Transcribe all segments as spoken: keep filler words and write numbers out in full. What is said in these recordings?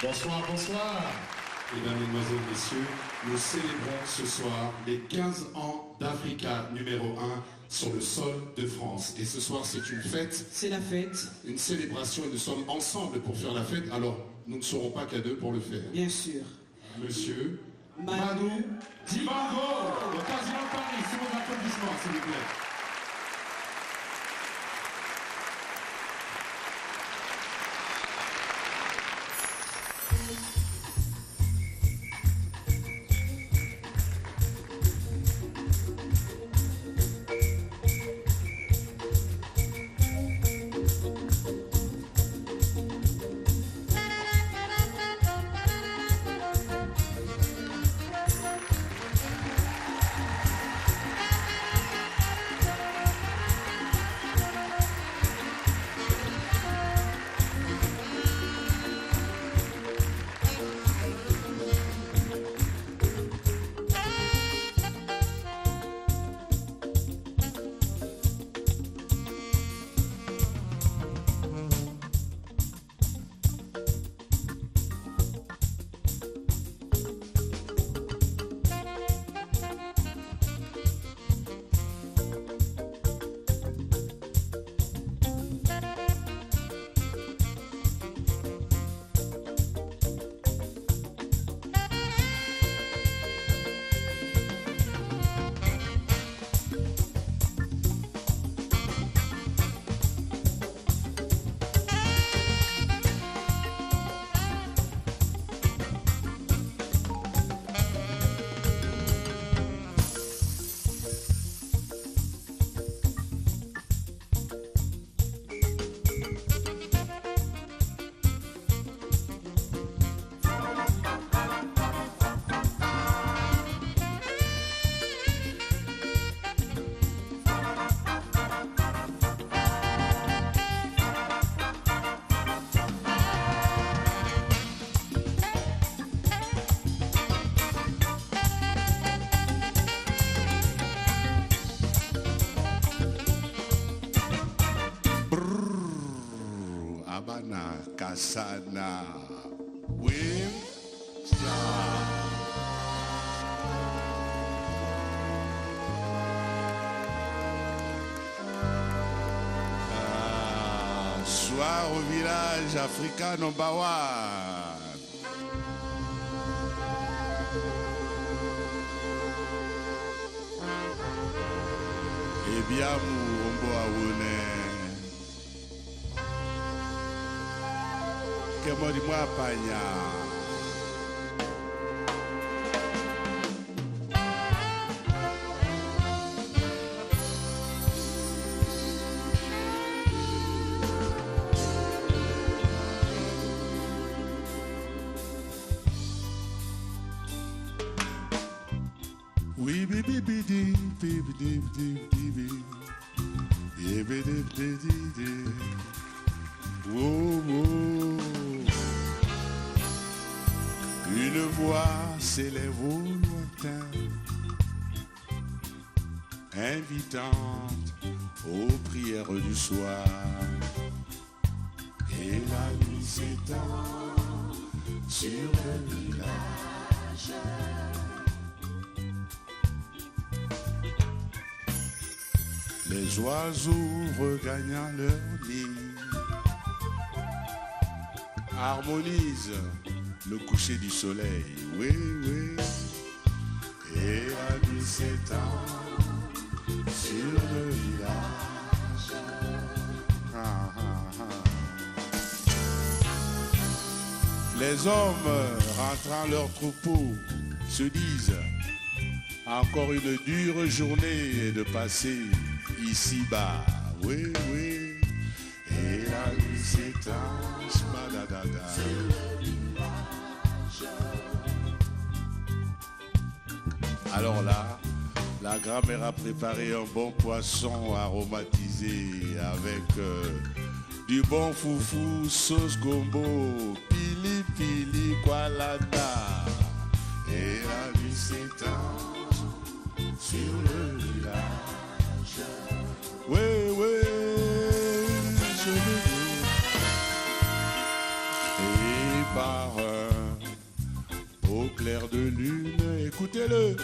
Bonsoir, bonsoir. Mesdames, Mesdemoiselles, Messieurs, nous célébrons ce soir les quinze ans d'Africa numéro un sur le sol de France. Et ce soir, c'est une fête, C'est la fête, une célébration, et nous sommes ensemble pour faire la fête, alors nous ne serons pas qu'à deux pour le faire. Bien sûr. Monsieur Manu Manu Dibango, au Casino de Paris, sous vos applaudissements, s'il vous plaît. Brrr, abana kasana. Oui. Ah, soir au village Africa number one. E biamu ombo awune. Kemo di mwa panya. Oui, bi, bi, bi, di, bi, bi, di, bi, di, bi, bi. Ye, bi, di, bi, di, di. Oh, oh. Une voix s'élève au lointain, invitante aux prières du soir. Et la nuit s'étend sur le village. Les oiseaux regagnant leur nid harmonisent le coucher du soleil. Oui, oui. Et la nuit s'étend sur le village. Ah, ah, ah. Les hommes, rentrant leur troupeau, se disent : encore une dure journée de passer ici-bas. Oui, oui. Et la nuit s'étend, smadadada. Alors là, la grand-mère a préparé un bon poisson aromatisé avec, euh, du bon foufou, sauce gombo, pili pili, kwalanda. Et la nuit s'étend sur le village. Oui, oui, je le dis. Et par, euh, Clair de lune, écoutez-le.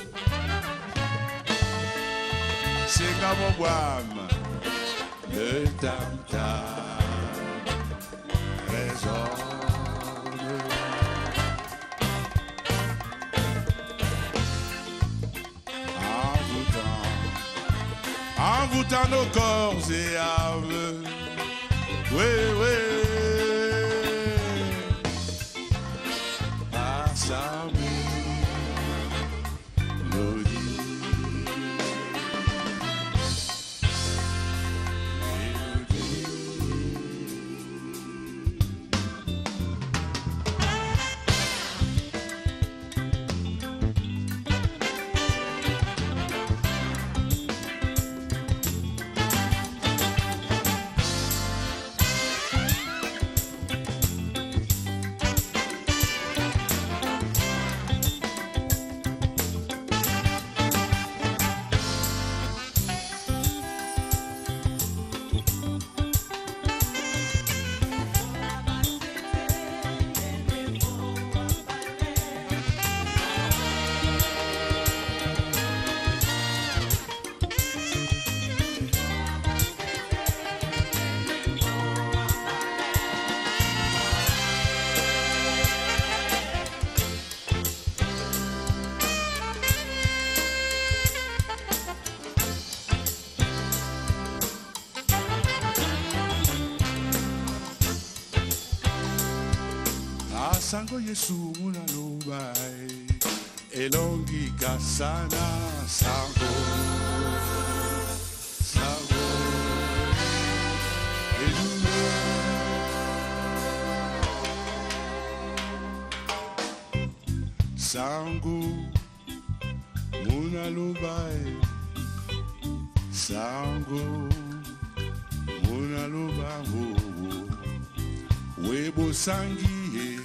C'est Gabo Boam, le tam-tam résonne. Envoûtant, envoûtant nos corps et âmes. Oui, oui. Par sa mélodie. Ah, Sango Yesu muna loba, eh. Elongi kasana Sango. Sango. Elunga. Sango. Muna loba, eh. Sango. Muna loba, oh, oh. We bosangi, eh.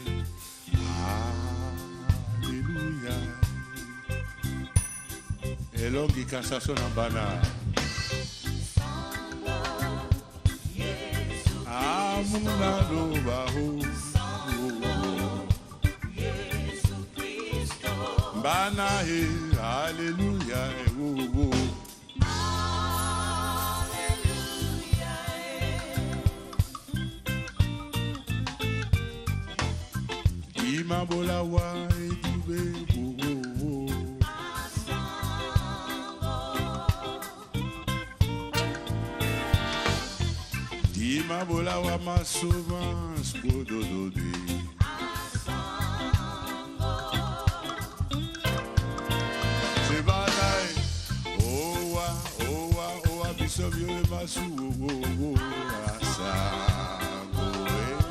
Alléluia. Elongi kasaso na bana. Amuna loba, oh, oh, oh. Bana, eh, alléluia, eh, oh, oh. Dima bolawa edube, oh, oh, oh. Dima bolawa masova skododode. Sebana, eh. Owa, owa, owa, biso bio e masu, oh, oh, oh, asango, eh.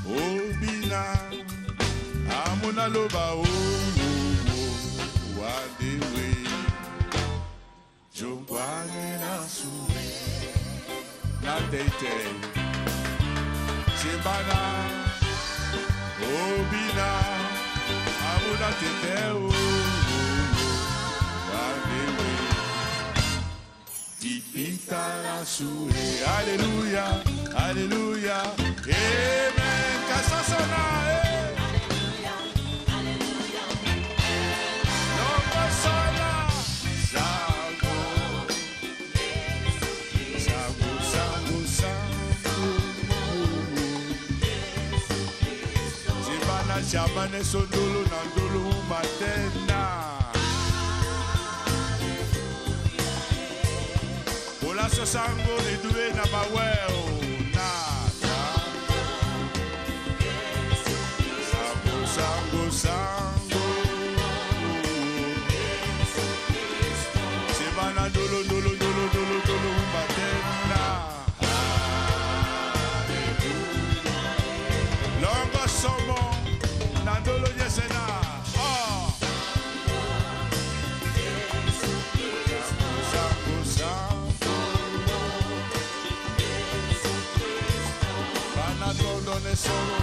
Obina, amuna loba, oh, oh, oh, wadewe. Jongwane na sue. Na teitei. Sebana. Obina. Amuna tete, oh, oh, oh. Wadewe. Dipita na sue. Alléluia. Alléluia. Amen. Kasasana, eh. Longo sola. Sango. Sango, sango, sango. Zibana, ziabane so ndolo na ndolo matena. Bola so Sango edue na maweo na. Sango, sango, sango. Sebana ndolo, ndolo, ndolo, ndolo, ndolo, matena. Longo somo na ndolo nyesena. Oh. Sango, sango. Bana tondo ne solo.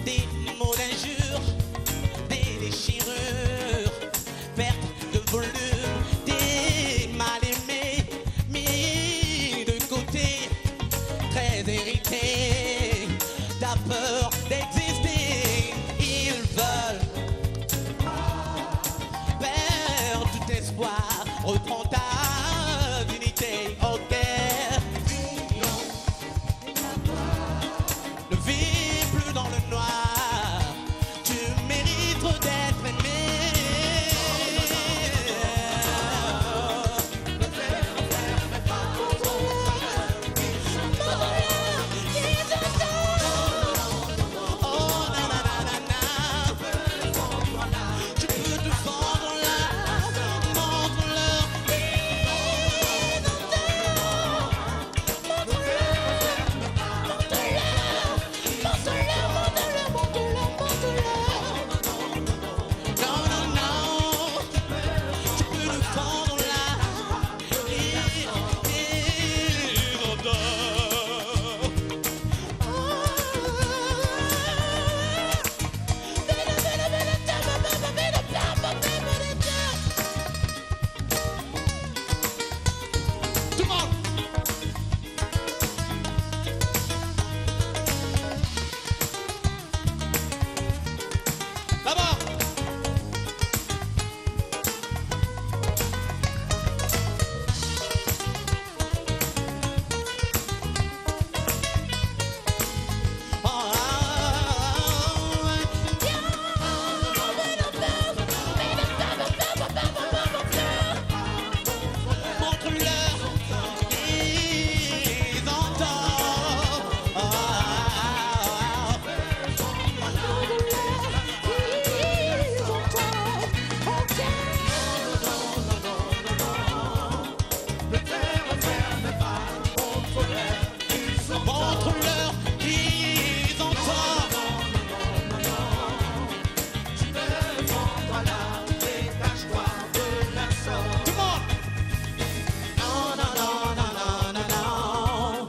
Des mots d'injure, des déchirures, perte de volume, des mal-aimés mis de côté, très irrités, t'as peur d'exister. Ils veulent perdre tout espoir, reprends ta dignité, ok? Ne vis plus dans le noir. Tu mérites d'être aimé. Oh, na, na, na, na, na. Tu peux te fendre là, montre-leur. Non, non, non. Tu peux nous fendre là. Et, et, Tout le monde. Là-bas. Montre-leur qu'ils entendent. Montre-leur qu'ils entendent. Tout le monde. Non, non, non, non, non, non, non.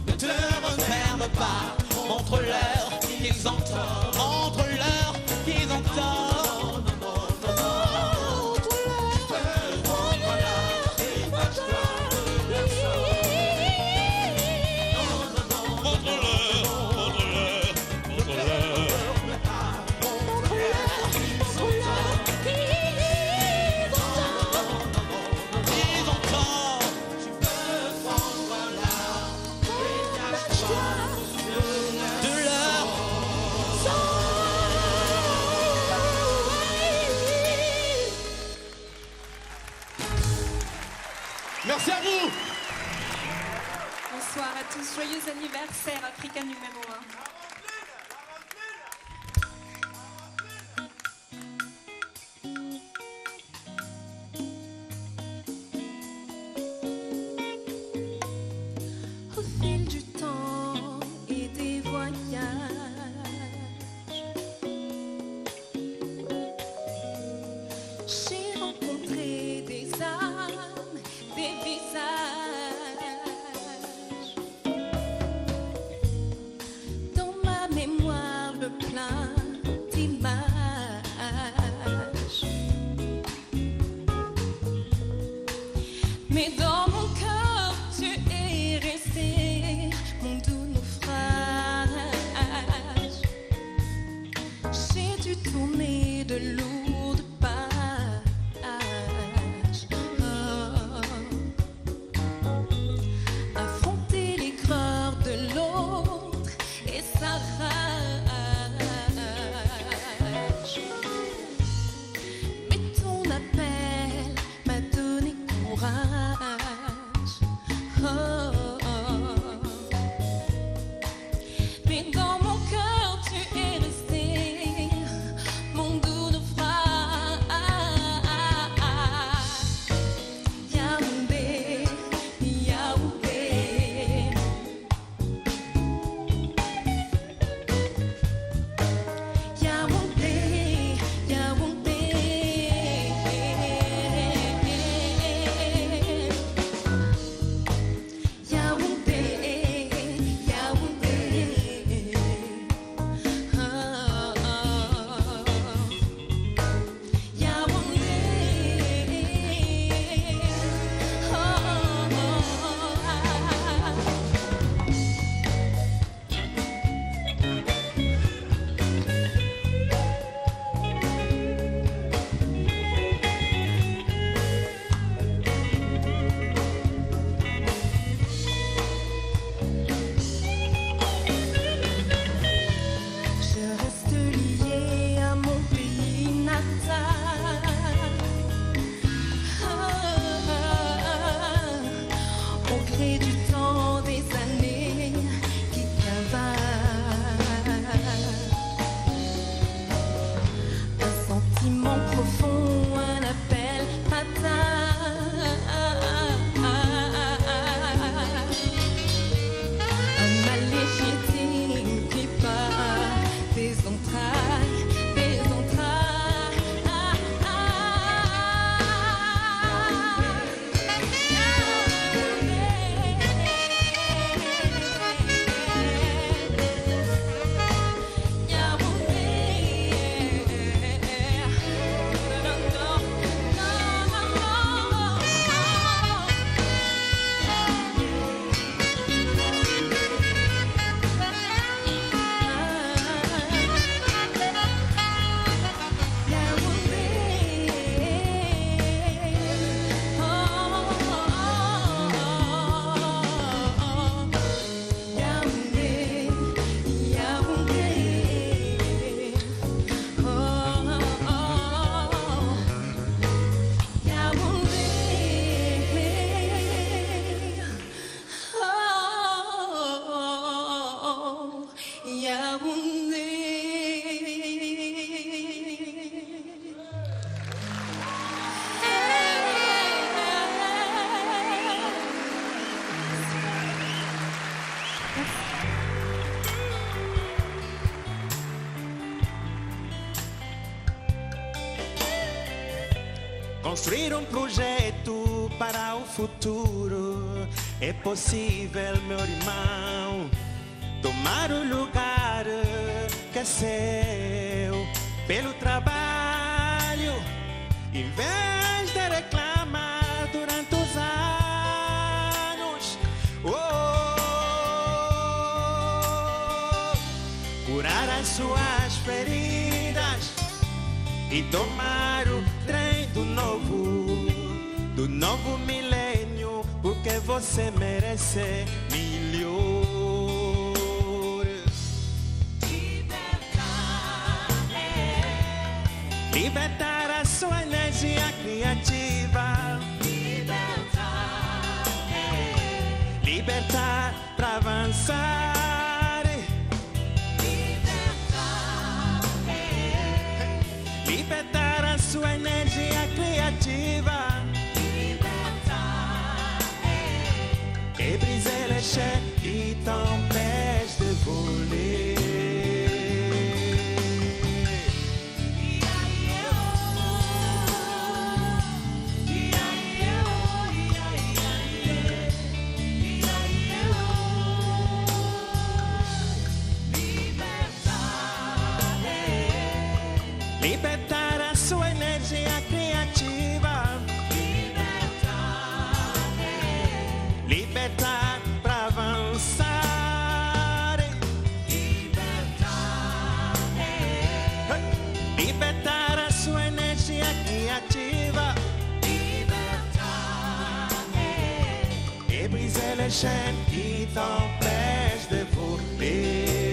Ne te referme pas. Montre-leur qu'ils entendent. Montre-leur qu'ils entendent. Montre-leur, montre-leur, montre-leur. Ils entendent. De leur. Merci à vous. Bonsoir à tous, joyeux anniversaire Africa numéro un. Au fil du temps et des voyages, j'ai rencontré des âmes, des visages. Dans ma mémoire, le plein d'images. Mais dans mon cœur, tu es resté, mon doux naufrage. J'ai dû tourner de lourdes pages. Oh. Affronter l'aigreur de l'autre et sa rage. Mais ton appel m'a donné courage. Oh, oh, oh. Mais dans mon cœur, tu es resté, mon doux naufrage. Yaoundé, Yaoundé. Yaoundé, Yaoundé. Construir um projeto para o futuro é possível, meu irmão. Tomar o lugar que é seu pelo trabalho, em vez de reclamar durante os anos. Oh, curar as suas feridas e tomar o trem do novo, do novo milênio, porque você merece melhor. Libertar a sua energia criativa. Libertar pra avançar. Libertar a sua energia criativa. E brise les chaînes qui t'empêchent de voler. Libertar a sua energia criativa. Libertar pra avançar. Libertar a sua energia criativa. E brise les chaînes qui t'empêchent de voler,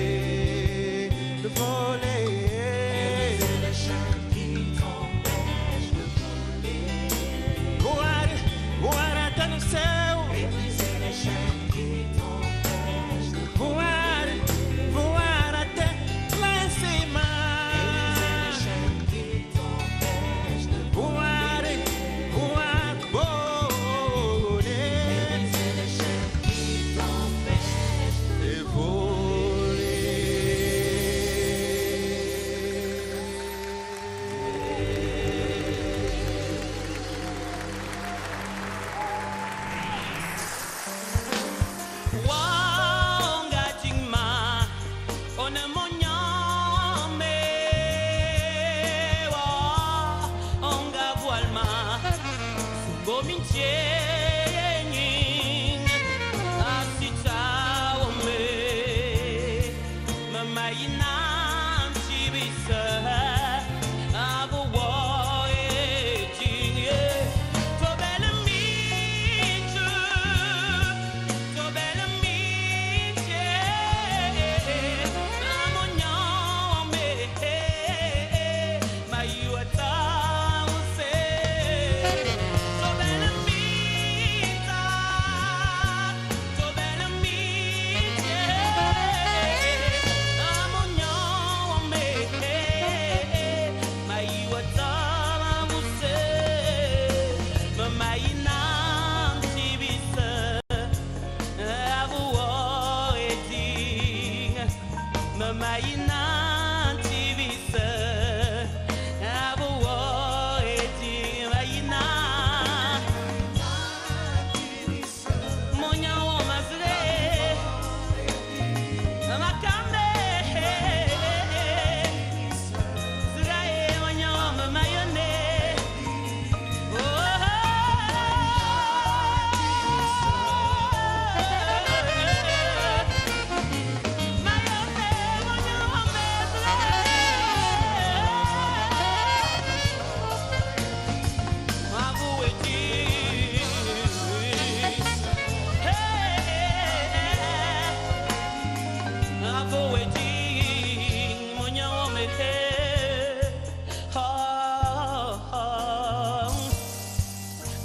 de voler. Voar, voar até no céu. Voar, voar até lá em cima. Voar, voar, voar.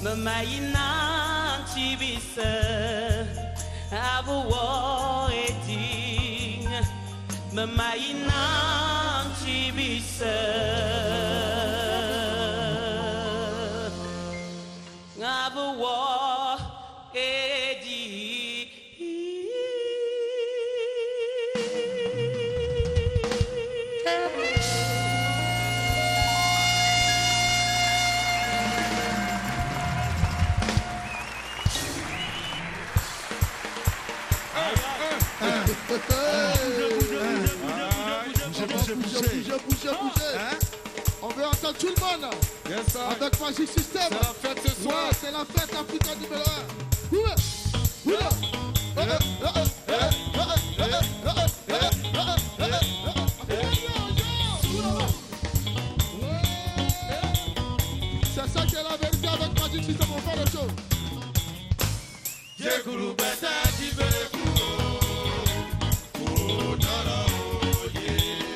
Mama ina ntibisa, avo wo edinga. Mama ina ntibisa, avo wo edinga. Bougez, bougez, bougez, bougez, bougez, bougez, bougez. Hein? On veut entendre tout le monde. Yes, sir. Avec Magic System. C'est la fête ce soir. Ouais, c'est la fête, l'Africa numéro un. Oula, oula. C'est ça qui est la vérité avec Magic System, on fait le show.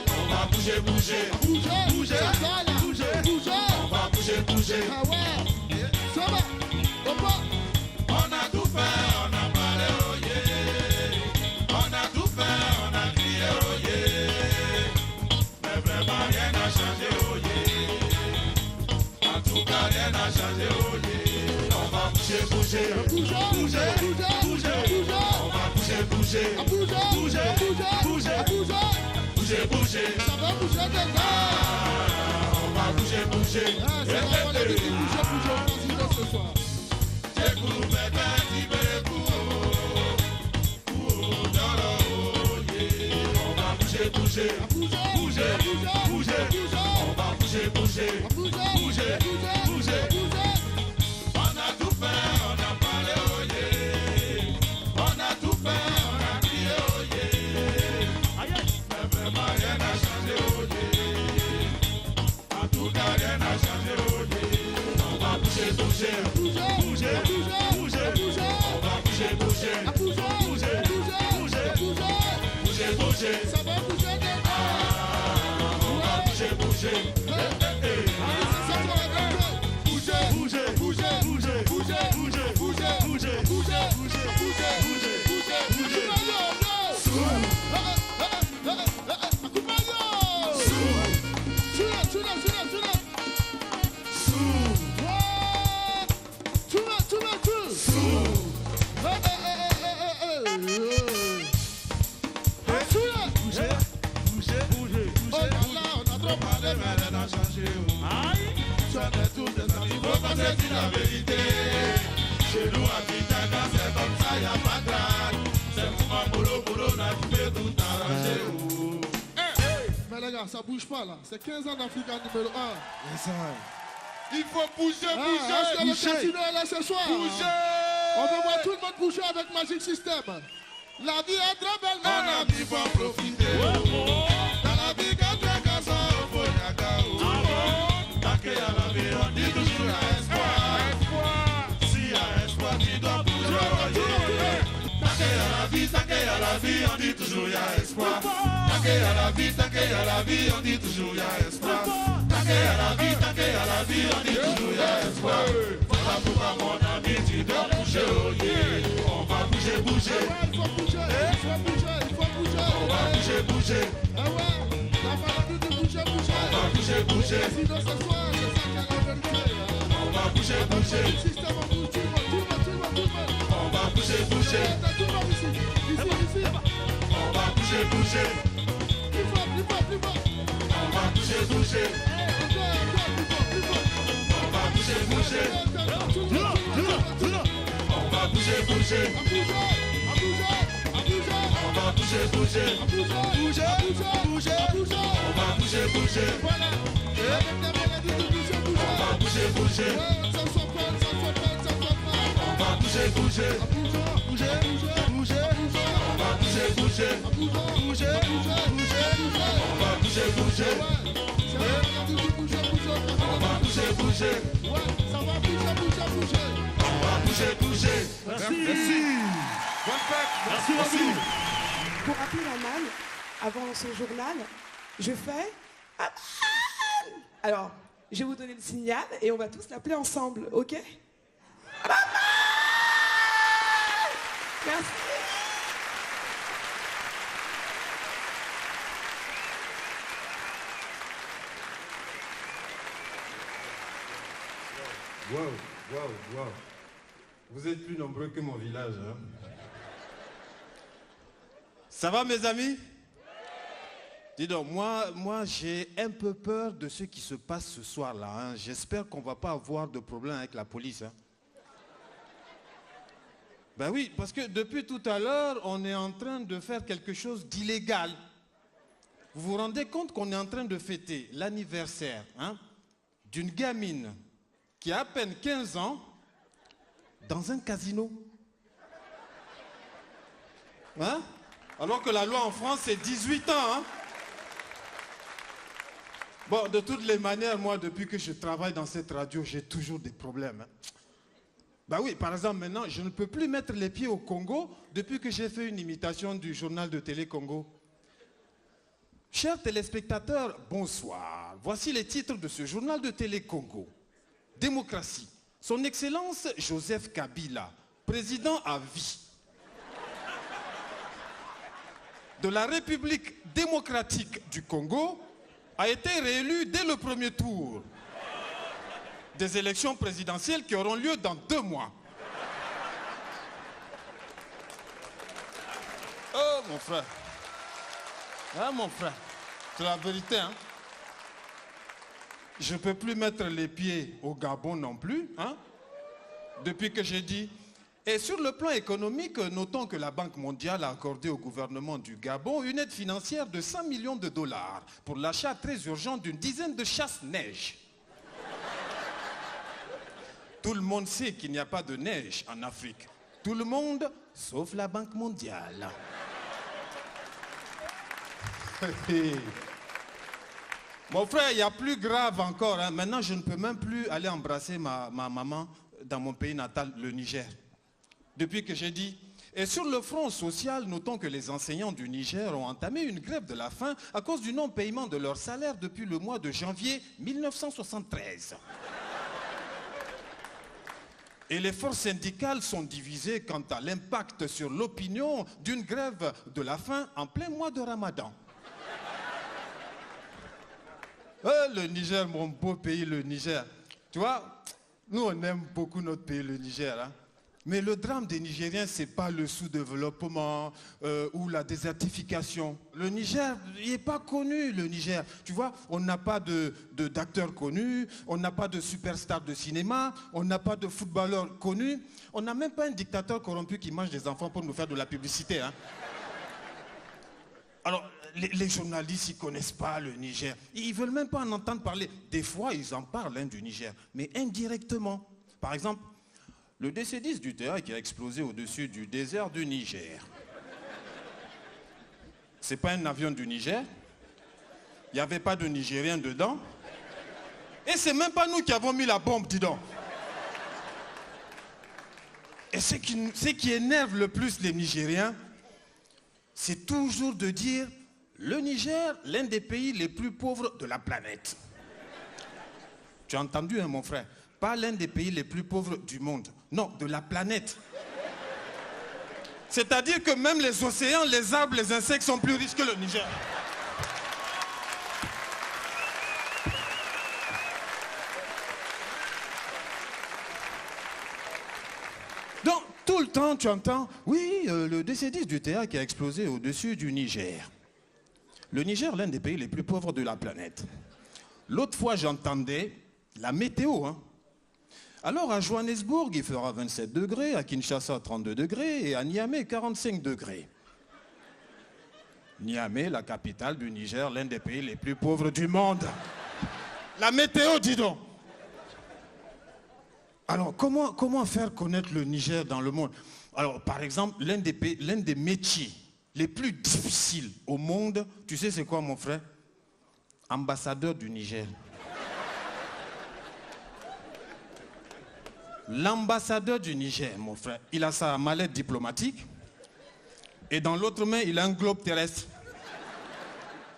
On va bouger, bouger, bouger, bouger, bouger. On va bouger, bouger. Ah ouais. Ça va. On va. On a tout fait, on a parlé, oh yeah. On a tout fait, on a crié, oh yeah. Mais vraiment, rien n'a changé, oh yeah. En tout cas, rien n'a changé, oh yeah. On va bouger, bouger. Bouger, bouger, bouger, bouger. On va bouger, bouger. Bouger, bouger, bouger, bouger. Bouger, bouger. Ça va bouger déjà. Ah, on va bouger, bouger. Ah, c'est la bonne habitude, bouger, bouger. On va bouger ce soir. Bouger, bouger, bouger, bouger, bouger. On va bouger, bouger, bouger, bouger, bouger. On a tout fait, on a parlé, oh yeah. On a tout fait, on a crié, oh yeah. Mais vraiment, rien n'a changé, oh yeah. En tout cas, rien n'a changé, oh yeah. On va bouger, bouger, bouger, bouger, bouger, bouger. On va bouger, bouger, bouger, bouger, bouger, bouger. Bouger, bouger. Ça va bouger, ah, on va bouger, bouger. Eh, eh, eh. Bouger, bouger, bouger, bouger, bouger, bouger, bouger, bouger, bouger, bouger, bouger. Sou. Eh, eh, eh, eh, eh, eh, eh, acompaña. Sou. Sula, sula, sula, sula. Sou. Ouais. Tula, tula, tula. Sou. Eh, eh, eh, eh, eh, eh, eh. Sula. Bouger, bouger, bouger, bouger. Oh là là, on a trop parlé, mais rien n'a changé, oh. Aïe. Tu as des doutes, des amis, faut qu'on se dise la vérité. Chez nous, à Kitaka, c'est comme ça, y a pas de blague. C'est pour un boulot, boulot, on a tout fait, tout arrangé, oh. Mais les gars, ça bouge pas là. C'est quinze ans d'Africa numéro un. Yes, I. Il faut bouger, ah, bouger. Est-ce que le casino est là ce soir? Bouger. On veut voir tout le monde bouger avec Magic System. La vie est trop belle, on a envie, faut en profiter. Dans la vie, quand tu es garçon, faut y aller. Tant qu'il y a la vie, on dit toujours y a espoir. S'il y a espoir, tu dois bouger. Tant qu'il y a la vie, tant qu'il y a la vie, on dit toujours y a espoir. Tant qu'il y a la vie, tant qu'il y a la vie, on dit toujours y a espoir. Tant qu'il y a la vie, tant qu'il y a la vie, on dit toujours y a espoir. Voilà pourquoi mon ami, tu dois bouger, oh yeah. On va bouger, bouger. Ouais, il faut bouger, il faut bouger, il faut bouger. On va bouger, bouger. Ah ouais, la maladie de bouger, bouger. On va bouger, bouger. Sinon ce soir, c'est ça qui est la vérité, hein. On va bouger, bouger. Système, on bouge, tout le monde, tout le monde, tout le monde, tout le monde. On va bouger, bouger. Attends, tout le monde ici, ici, ici. On va bouger, bouger. Plus fort, plus fort, plus fort. On va bouger, bouger. Eh, encore, encore, plus fort, plus fort. On va bouger, bouger. Attends, attends, tout le monde, tout le monde, tout le monde, tout le monde. On va bouger, bouger. En bougeant, en bougeant, en bougeant. On va bouger, bouger. En bougeant, bouger, bouger, bouger. En bougeant, bouger. On va bouger, bouger. Voilà. Avec la maladie de bouger, bouger. On va bouger, bouger. Ouais, ça s'opère, ça s'opère, ça s'opère. On va bouger, bouger. En bougeant, bouger, bouger, bouger, bouger. On va bouger, bouger. En bougeant, bouger, bouger, bouger, bouger. On va bouger, bouger. Ouais, c'est la maladie de bouger, bouger. On va bouger, bouger. Ouais, ça va bouger, bouger, bouger. On va bouger, bouger. Merci. Merci. Bonne fête. Merci, merci. Pour appeler la manne, avant ce journal, je fais Aman. Alors, je vais vous donner le signal et on va tous l'appeler ensemble, ok ? Aman. Merci. Waouh, waouh, waouh. Vous êtes plus nombreux que mon village, hein ? Ça va, mes amis ? Dis donc, moi, moi, j'ai un peu peur de ce qui se passe ce soir-là, hein. J'espère qu'on va pas avoir de problème avec la police, hein. Ben oui, parce que depuis tout à l'heure, on est en train de faire quelque chose d'illégal. Vous vous rendez compte qu'on est en train de fêter l'anniversaire, hein, d'une gamine qui a à peine quinze ans dans un casino. Hein? Alors que la loi en France, c'est dix-huit ans, hein? Bon, de toutes les manières, moi, depuis que je travaille dans cette radio, j'ai toujours des problèmes, hein. Bah oui, par exemple, maintenant, je ne peux plus mettre les pieds au Congo depuis que j'ai fait une imitation du journal de Télé Congo. Chers téléspectateurs, bonsoir. Voici les titres de ce journal de Télé Congo. Démocratie. Son Excellence Joseph Kabila, président à vie de la République démocratique du Congo, a été réélu dès le premier tour des élections présidentielles qui auront lieu dans deux mois. Oh, mon frère. Hein, mon frère? C'est la vérité, hein? Je peux plus mettre les pieds au Gabon non plus, hein? Depuis que j'ai dit. Et sur le plan économique, notons que la Banque mondiale a accordé au gouvernement du Gabon une aide financière de cent millions de dollars pour l'achat très urgent d'une dizaine de chasse-neige. Tout le monde sait qu'il n'y a pas de neige en Afrique. Tout le monde, sauf la Banque mondiale. Mon frère, il y a plus grave encore, hein. Maintenant, je ne peux même plus aller embrasser ma, ma maman dans mon pays natal, le Niger. Depuis que j'ai dit. Et sur le front social, notons que les enseignants du Niger ont entamé une grève de la faim à cause du non-paiement de leur salaire depuis le mois de janvier mille neuf cent soixante-treize. Et les forces syndicales sont divisées quant à l'impact sur l'opinion d'une grève de la faim en plein mois de Ramadan. Euh, le Niger, mon beau pays, le Niger. Tu vois, nous, on aime beaucoup notre pays, le Niger, hein. Mais le drame des Nigériens, c'est pas le sous-développement, euh, ou la désertification. Le Niger, il est pas connu, le Niger. Tu vois, on n'a pas de, de, d'acteurs connus, on n'a pas de superstars de cinéma, on n'a pas de footballeurs connus, on n'a même pas un dictateur corrompu qui mange des enfants pour nous faire de la publicité, hein. Alors, les, les journalistes, ils connaissent pas le Niger. Ils veulent même pas en entendre parler. Des fois, ils en parlent, hein, du Niger, mais indirectement. Par exemple, le D C dix du Terra qui a explosé au-dessus du désert du Niger. C'est pas un avion du Niger. Il n'y avait pas de Nigériens dedans. Et c'est même pas nous qui avons mis la bombe, dis donc. Et ce qui, ce qui énerve le plus les Nigériens, c'est toujours de dire le Niger, l'un des pays les plus pauvres de la planète. Tu as entendu, hein, mon frère? Pas l'un des pays les plus pauvres du monde. Non, de la planète. C'est-à-dire que même les océans, les arbres, les insectes sont plus riches que le Niger. Donc, tout le temps, tu entends, oui, euh, le D C dix du Terra qui a explosé au-dessus du Niger. Le Niger, l'un des pays les plus pauvres de la planète. L'autre fois, j'entendais la météo, hein. Alors, à Johannesburg, il fera vingt-sept degrés, à Kinshasa, trente-deux degrés, et à Niamey, quarante-cinq degrés. Niamey, la capitale du Niger, l'un des pays les plus pauvres du monde. La météo, dis donc. Alors, comment, comment faire connaître le Niger dans le monde? Alors, par exemple, l'un des pays, l'un des métiers les plus difficiles au monde, tu sais, c'est quoi, mon frère? Ambassadeur du Niger. L'ambassadeur du Niger, mon frère, il a sa mallette diplomatique et dans l'autre main, il a un globe terrestre.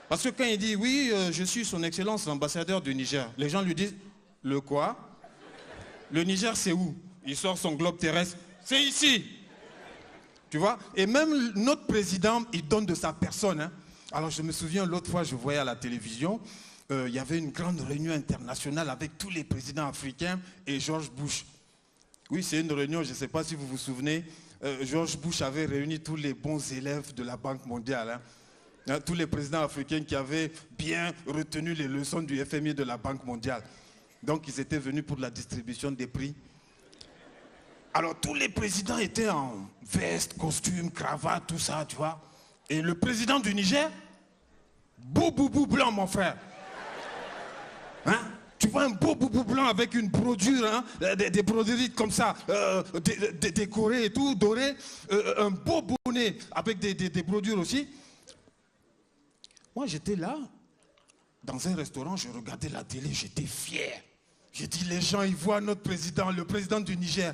Parce que quand il dit, oui, euh, je suis son excellence l'ambassadeur du Niger, les gens lui disent, le quoi? Le Niger, c'est où? Il sort son globe terrestre. C'est ici. Tu vois? Et même notre président, il donne de sa personne, hein. Alors, je me souviens, l'autre fois, je voyais à la télévision, euh, il y avait une grande réunion internationale avec tous les présidents africains et George Bush. Oui, c'est une réunion, je ne sais pas si vous vous souvenez, euh, George Bush avait réuni tous les bons élèves de la Banque mondiale, hein. Hein, tous les présidents africains qui avaient bien retenu les leçons du F M I et de la Banque mondiale. Donc, ils étaient venus pour la distribution des prix. Alors, tous les présidents étaient en veste, costume, cravate, tout ça, tu vois. Et le président du Niger, beau boubou blanc, mon frère. Hein? Tu vois un beau boubou blanc avec une brodure, hein, euh, des, des broderies comme ça, euh, dé-, dé-, décorées et tout, dorées, euh, un beau bonnet avec des, des, des brodures aussi. Moi, j'étais là, dans un restaurant, je regardais la télé, j'étais fier. J'ai dit, les gens, ils voient notre président, le président du Niger.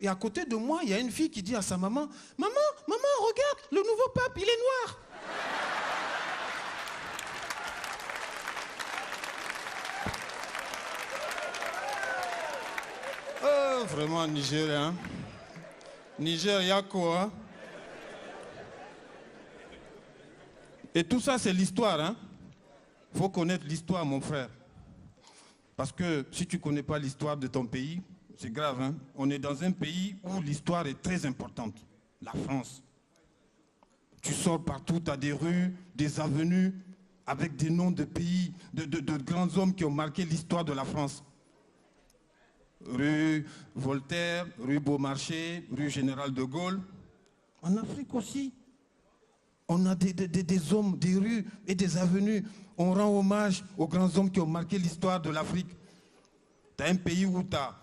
Et à côté de moi, il y a une fille qui dit à sa maman, « Maman, maman, regarde, le nouveau pape, il est noir. » Oh, vraiment, Niger, hein? Niger, y a quoi, hein? Et tout ça, c'est l'histoire, hein? Faut connaître l'histoire, mon frère. Parce que si tu connais pas l'histoire de ton pays, c'est grave, hein? On est dans un pays où l'histoire est très importante. La France. Tu sors partout, t'as des rues, des avenues avec des noms de pays, de, de, de grands hommes qui ont marqué l'histoire de la France. Rue Voltaire, rue Beaumarchais, rue Général de Gaulle. En Afrique aussi, on a des, des, des, des hommes, des rues et des avenues. On rend hommage aux grands hommes qui ont marqué l'histoire de l'Afrique. T'as un pays où t'as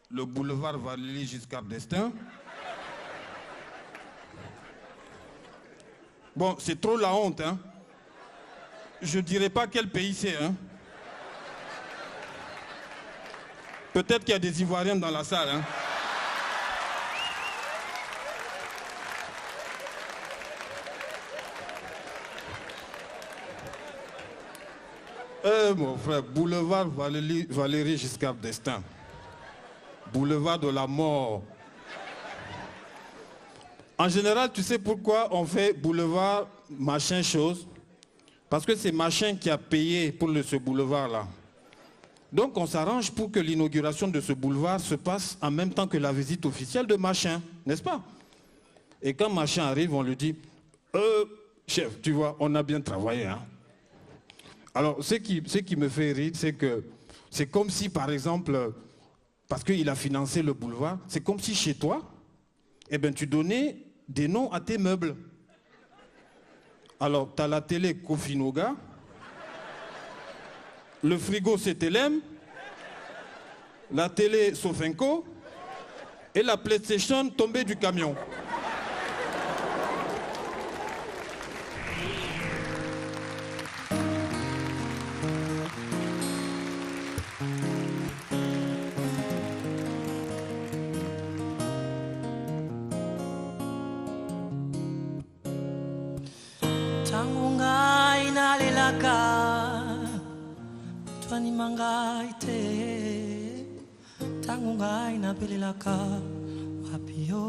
le boulevard Valéry Giscard d'Estaing. Bon, c'est trop la honte, hein. Je dirais pas quel pays c'est, hein. Peut-être qu'il y a des Ivoiriens dans la salle, hein. Euh, mon frère, boulevard Valéry, Valéry Giscard d'Estaing. Boulevard de la mort. En général, tu sais pourquoi on fait boulevard machin chose? Parce que c'est machin qui a payé pour le, ce boulevard-là. Donc on s'arrange pour que l'inauguration de ce boulevard se passe en même temps que la visite officielle de machin, n'est-ce pas? Et quand machin arrive, on lui dit, « Euh, chef, tu vois, on a bien travaillé, hein. » Alors, ce qui, ce qui me fait rire, c'est que c'est comme si, par exemple, parce qu'il a financé le boulevard, c'est comme si chez toi, eh ben, tu donnais des noms à tes meubles. Alors, t'as la télé Koffi Noga, le frigo C T L M, la télé Sofenco et la PlayStation tombée du camion. Ntango ngai nalelaka, moto andima ngai te. Ntango ngai nabelelaka, wapi yo?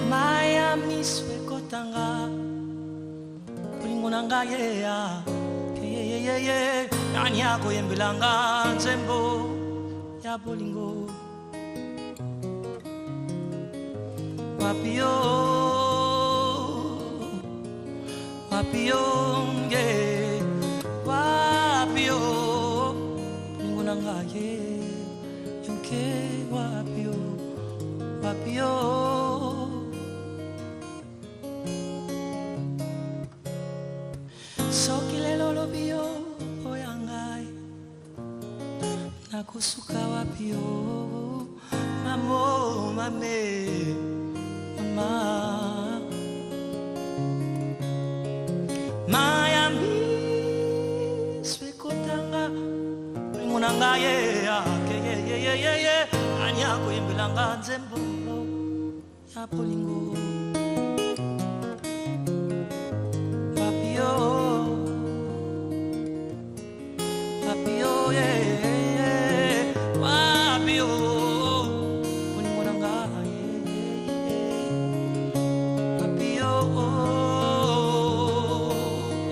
Mai ya miso ekota nga, bolingo na ngai ye, ah. Ye, ye, ye, ye. Nani akoyembela nga nzembo ya bolingo? Wapi yo? Wapi yo, nge? Wapi yo? Bolingo na ngai ye, yo ke, wapi yo? Wapi yo? Soki lelo olobi yo mpo ya ngai, nakosuka wapi yo? Mamo, mame, mama. Mai ya miso ekota nga, bolingo na ngai ye, ah, ke, ye, ye, ye, ye, ye. Nani akoyembela nga nzembo ya bolingo? Wapi yo? Wapi yo, yeah, yeah, yeah. Wapi yo? Bolingo na nga, yeah, yeah, yeah. Wapi yo?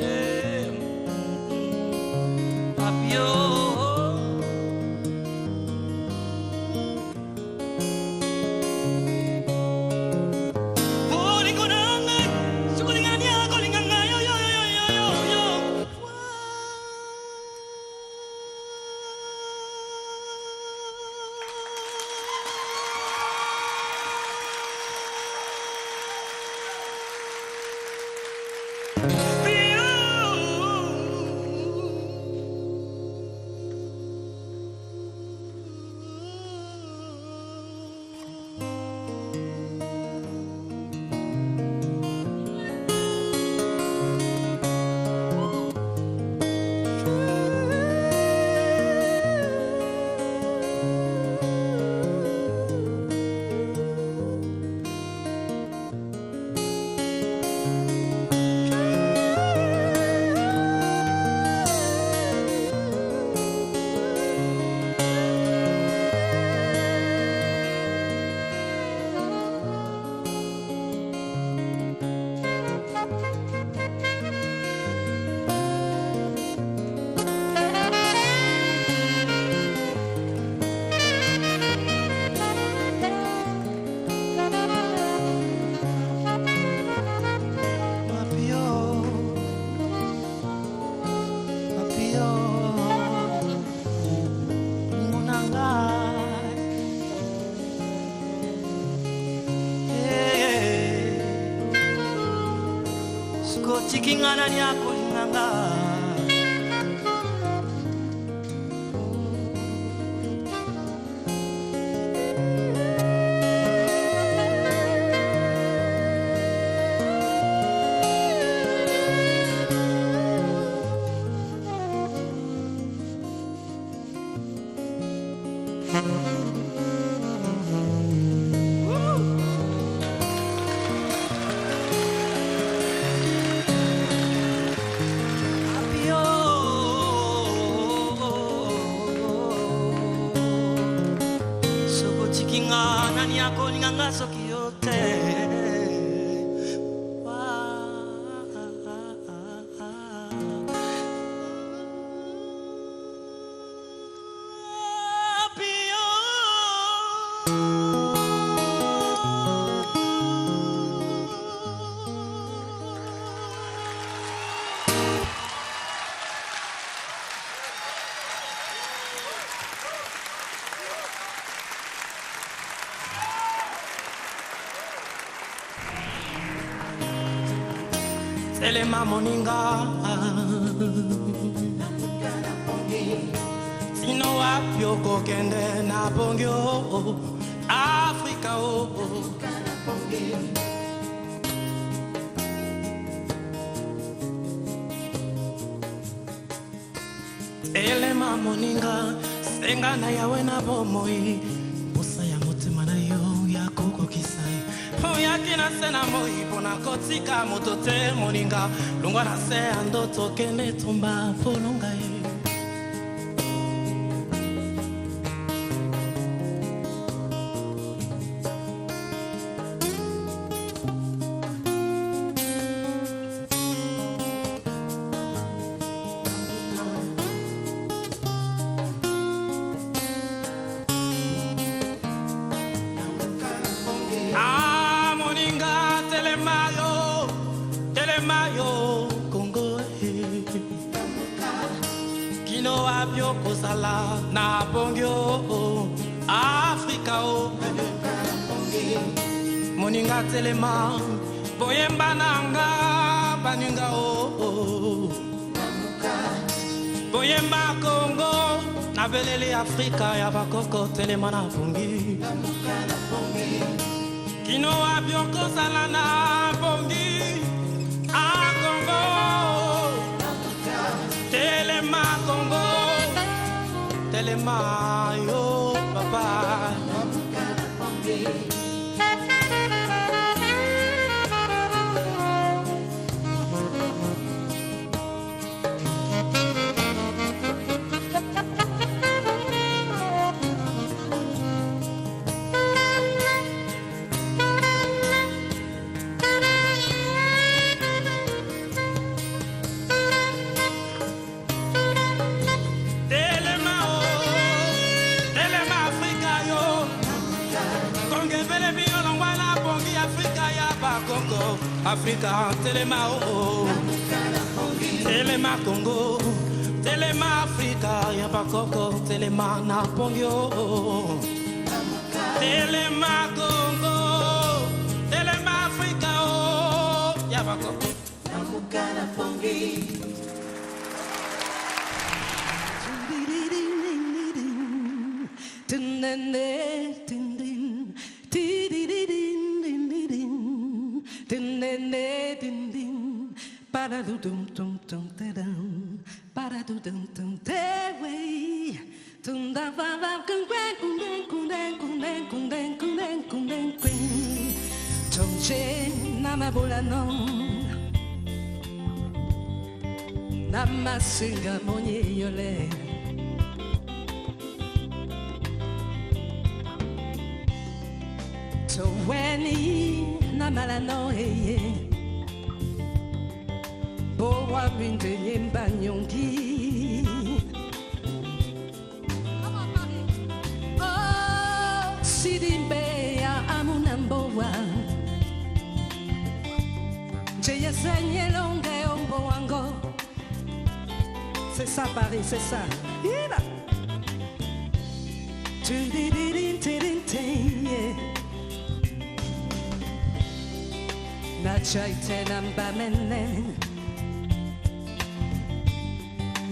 Yeah. Wapi yo? Tiki nga, nani akolinga nga? Soki otiki nga, nani akolinga nga soki yo te? Telema, moninga. Sino wapi okokende na Pongi o, Afrika o? Telema, moninga, senga na Yawe na bomoi, posa ya motema na yo ya kokokisa ye. Mpo oyaki na se na moi mpo na kotika moto te, moninga, longwa na se ya ndoto, kende tumba mpo olonga ye. Ah, moninga, telema yo, telema yo, Kongo, eh. Kino wapi okozala na Pongi o, Afrika o? Moninga, telema, boyemba na nga, baninga o. Boyemba Kongo, nabeleli Afrika ya bakoko, telema na Pongi. Kino wapi okozala na Pongi? Ah, Kongo. Telema, Kongo. Telema yo, papa. Telema o, telema Afrika yo. Kongo ebele bino, longwa na Pongi, Afrika ya bakoko. Afrika, telema o. Telema Kongo, telema Afrika ya bakoko, telema na Pongi o. Telema Kongo, telema Afrika o, ya bakoko. Lamuka na Pongi. Tindende, tindin, tidididin, dindidin. Tindende, dindin. Para du dum dum dum da dum. Para du dum dum da wei. Tunda va va kung kung kung kung kung kung kung kung kung kung kung. Tongche na mabula no. Na masinga monye yole. Toweni na mala no eye. Bowa minde yemba nyongi. Oh, sidi mbe ya amuna mbowa. Nje ya sanye longa yo mbowa ngo. C'est ça, Paris, c'est ça. Ina. Tin, tin, tin, tin, tin, tin, yeah. Na chaite na mbamene.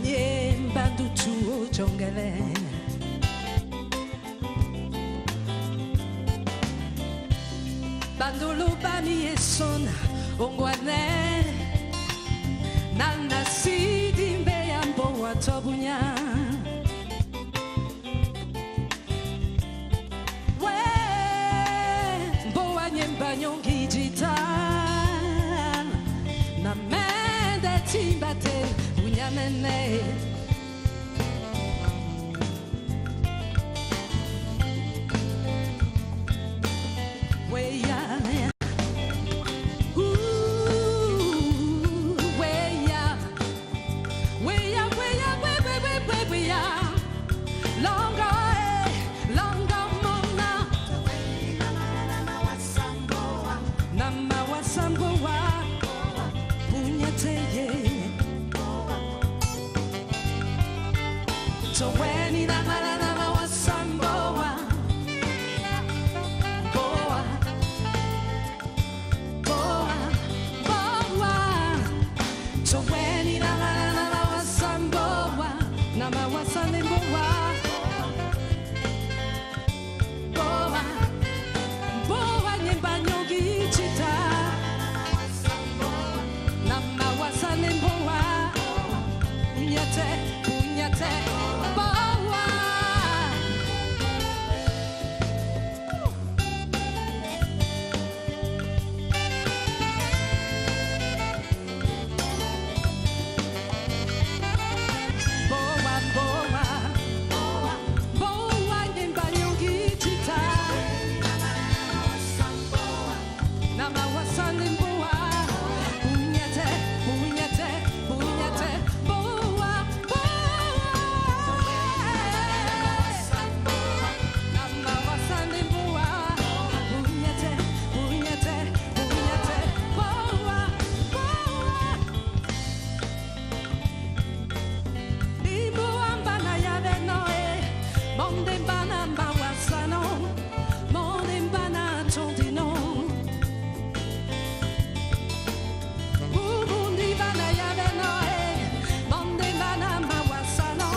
Ye mbandu tuo jongele. Bandulu ba miesona ongwane. Nana sidi mbe ya mbowa to bunya. We, mbowa nyemba nyongi jita. Na mende timba te, bunya mene. Weya. Ooh, weya. Weya, weya, we, we, we, we, weya. Longo, eh, longo mona. Na mawasa mbowa. Bunya te ye. Toweni na mala na mawasa mbowa. Mbowa. Mbowa, mbowa. Toweni na mala na mawasa mbowa. Na mawasa ne mbowa. Mbowa, mbowa nyemba nyongi jita. Na mawasa ne mbowa. Bunya te, bunya te, mbowa. Mbowa, mbowa, mbowa, mbowa nyemba nyongi jita. Na mawasa ne mbowa. Bunya te, bunya te, bunya te, mbowa, mbowa. Na mawasa ne mbowa. Bunya te, bunya te, bunya te, mbowa, mbowa. Limbu wa mbana ya beno, eh, monde mbana mawasano, monde mbana tondino. Bubu ndi mbana ya beno, eh, monde mbana mawasano,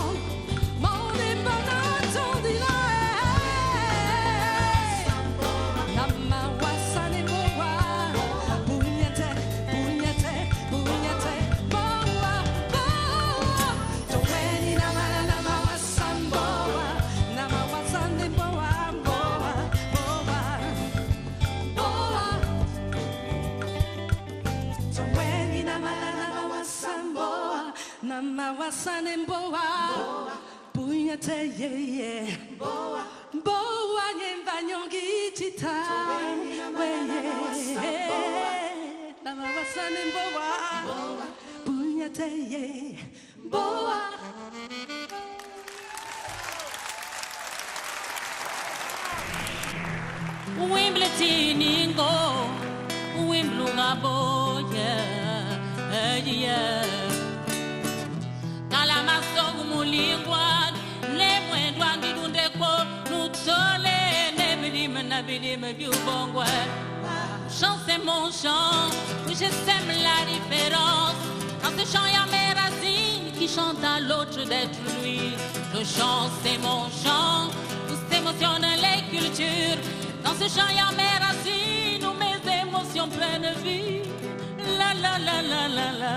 monde mbana tondino, eh. Na mawasa ne mbowa, bunya te, bunya te, bunya te, mbowa, mbowa. Toweni na mala na mawasa mbowa, na mawasa ne mbowa, mbowa, mbowa, mbowa. Toweni na mala na mawasa mbowa, na mawasa ne mbowa. Bunya te ye ye. Mbowa nyemba nyongi jita. Weye. Na mawasa ne mbowa. Bunya te ye. Mbowa. Wimbledon ningo, Wimbledon ngabo, yeah, yeah. Kala masogu mulingwa, ne mwendwa ngidunde ko, nutole ne bilima na bilima biubongwa. Chant, c'est mon chant, où je sème la différence. Dans ce chant, il y a mes racines qui chantent à l'autre d'être lui. Le chant, c'est mon chant, où s'émotionnent les cultures. Dans ce chant, il y a mes racines, où mes émotions prennent vie. La, la, la, la, la, la.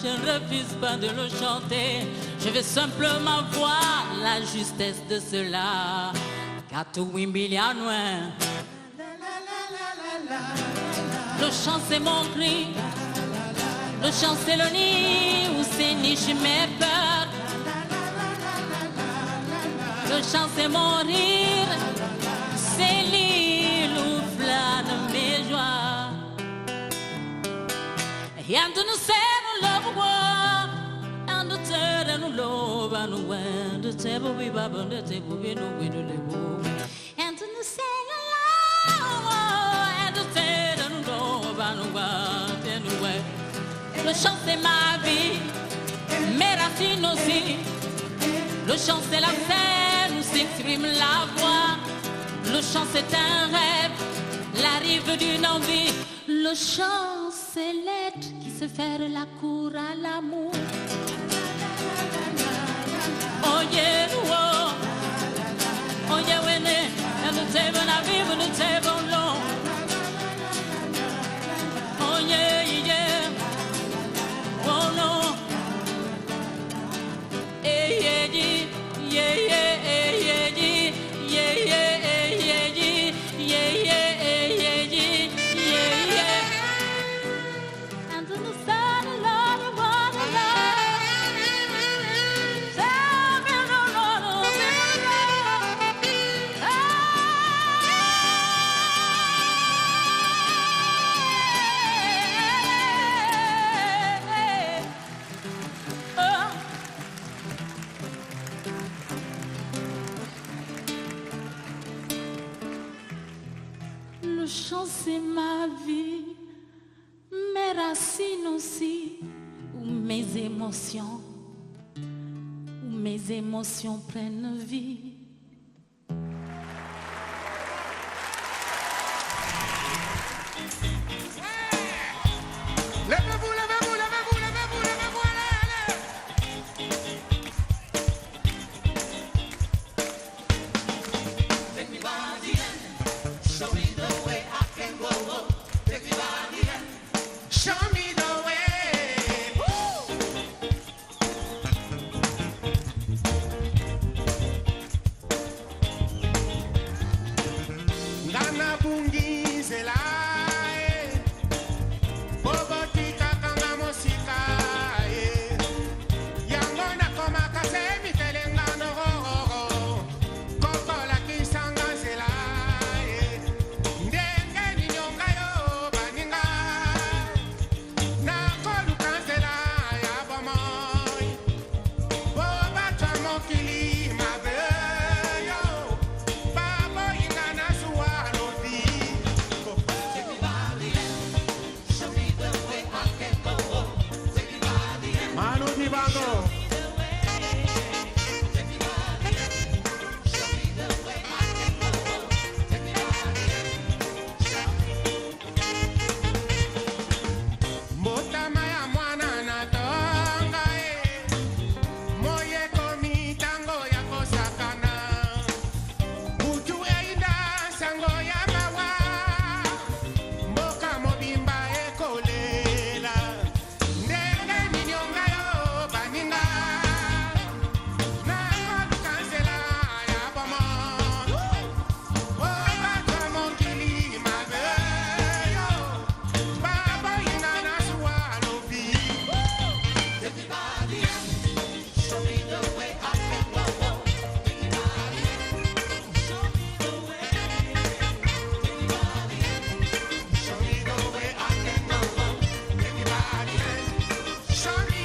Je ne refuse pas de le chanter. Je veux simplement voir la justesse de cela. Katuwimbilianwe. Le chant, c'est mon cri. Le chant, c'est le nid où s'énichent mes peurs. Le chant, c'est mon rire. C'est l'île où planent mes joies. Yandu nusenu lobu wo. Yandu tere nu loba nu wendu te bubi babo nde te bubi nu widu lebu. Le chant, c'est ma vie, mes racines aussi. Le chant, c'est la scène où s'exprime la voix. Le chant, c'est un rêve, la rive d'une envie. Le chant, c'est l'être qui sait faire la cour à l'amour. Yeah, oh, oh, yeah, when they, and the table, I be with the table, Lord. Oh, yeah, yeah. Oh, no. Eh, yeah, yeah, yeah, yeah, eh, yeah, yeah, yeah, yeah, eh, yeah, yeah, yeah, yeah, eh, yeah, yeah, yeah, yeah. And to the sun, Lord, what a love. Tell me, Lord, Lord, Lord, Lord. Ah, eh, eh, eh. Oh. Le chant, c'est ma vie, mes racines aussi, où mes émotions, où mes émotions prennent vie. Levez-vous, levez-vous, levez-vous, levez-vous, levez-vous, allez, allez. Show me the way. Nga nabungi nzela, eh. Bobo tikaka nga mosika, eh. Yango nakomaka se mitelengano, oh, oh, oh. Koko lakisanga nzela, eh. Ndenge nini yo nga yo baninga? Nakoluka nzela ya bomoi. Po bato ya mokili mabe yo, baboyi nga na zuwa lobi. Manu Dibango. Mbotama ya mwana na tonga, eh. Moi ekomi ntango ya kosakana. Butu eyinda nsango ya mawa. Mboka mobimba ekolela. Ndenge nini yo nga yo baninga? Nakoluka nzela ya bomoi. Show me the way I can go. Take me by the hand. Show me the way. Take me by the hand. Show me the way I can go. Take me by the hand. Show me.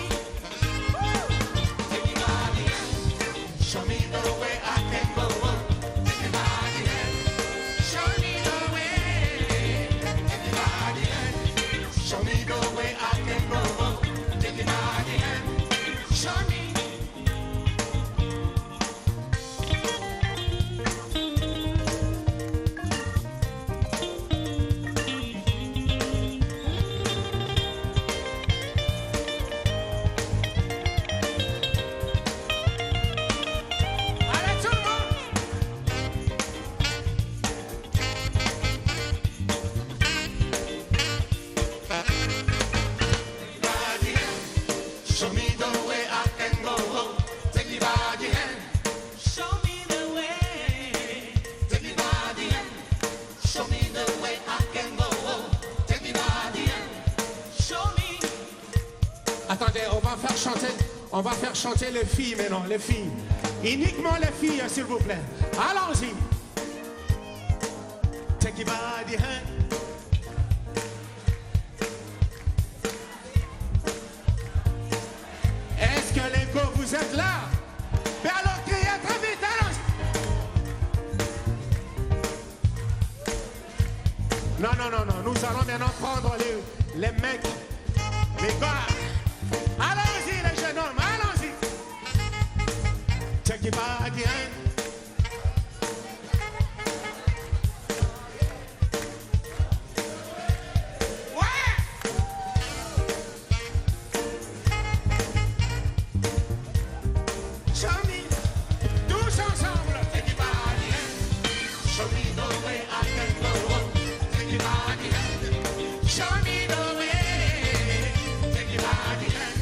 Allez, tout le monde. Show me the way I can go. Take me by the hand. Show me the way. Take me by the hand. Show me the way I can go. Take me by the hand. Show me. Attendez, on va faire chanter, on va faire chanter les filles maintenant, les filles. Uniquement les filles, s'il vous plaît. Allons-y. Take me by the hand. Est-ce que les gars, vous êtes là? Ben alors, criez très vite, allons-y. Non, non, non, non, nous allons maintenant prendre les, les mecs, les gars. Allons-y, les jeunes hommes, allons-y. Take it by the hand. Ouais. Show me. Show me the way. Take me by the hand.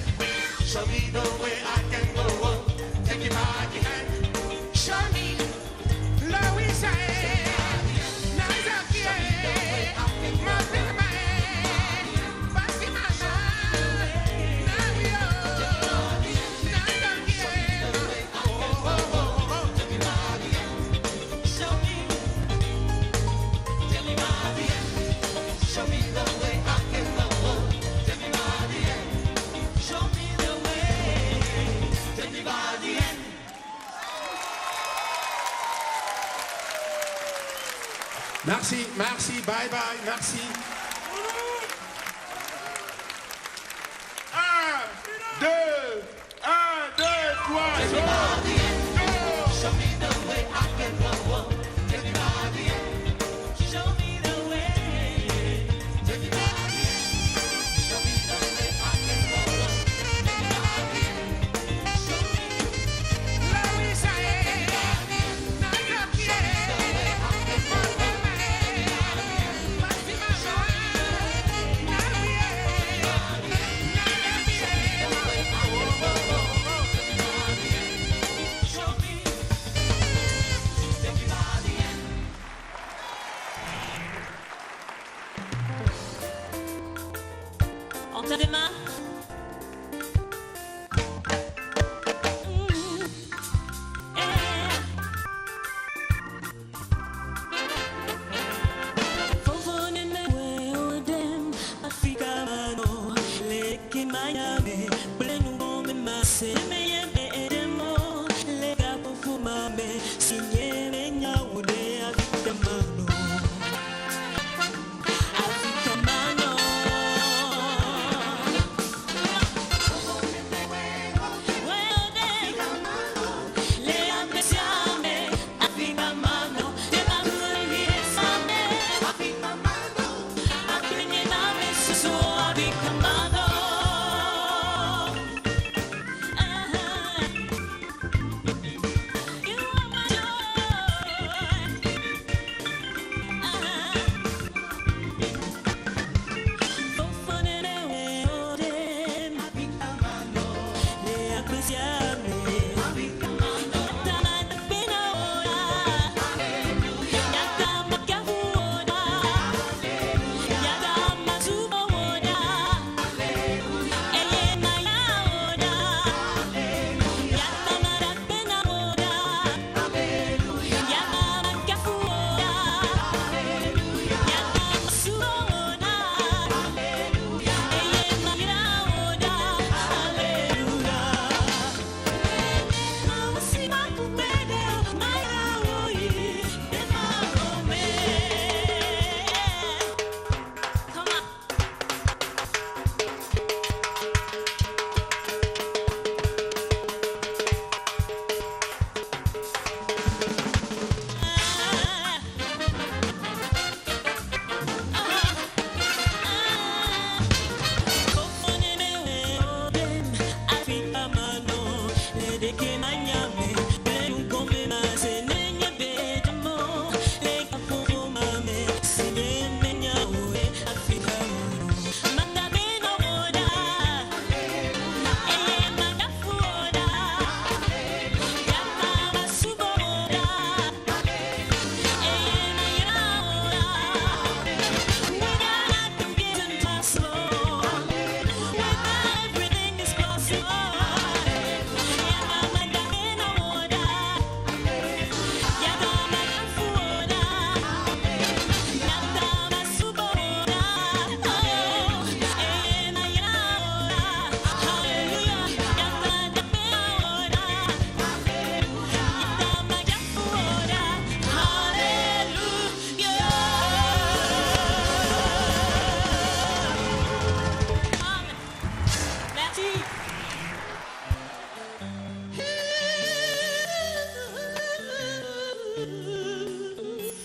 Show me the way I can go. Take me by the hand. Show me. Merci, merci, bye bye, merci. Un, deux, un, deux, trois, go. On te demande.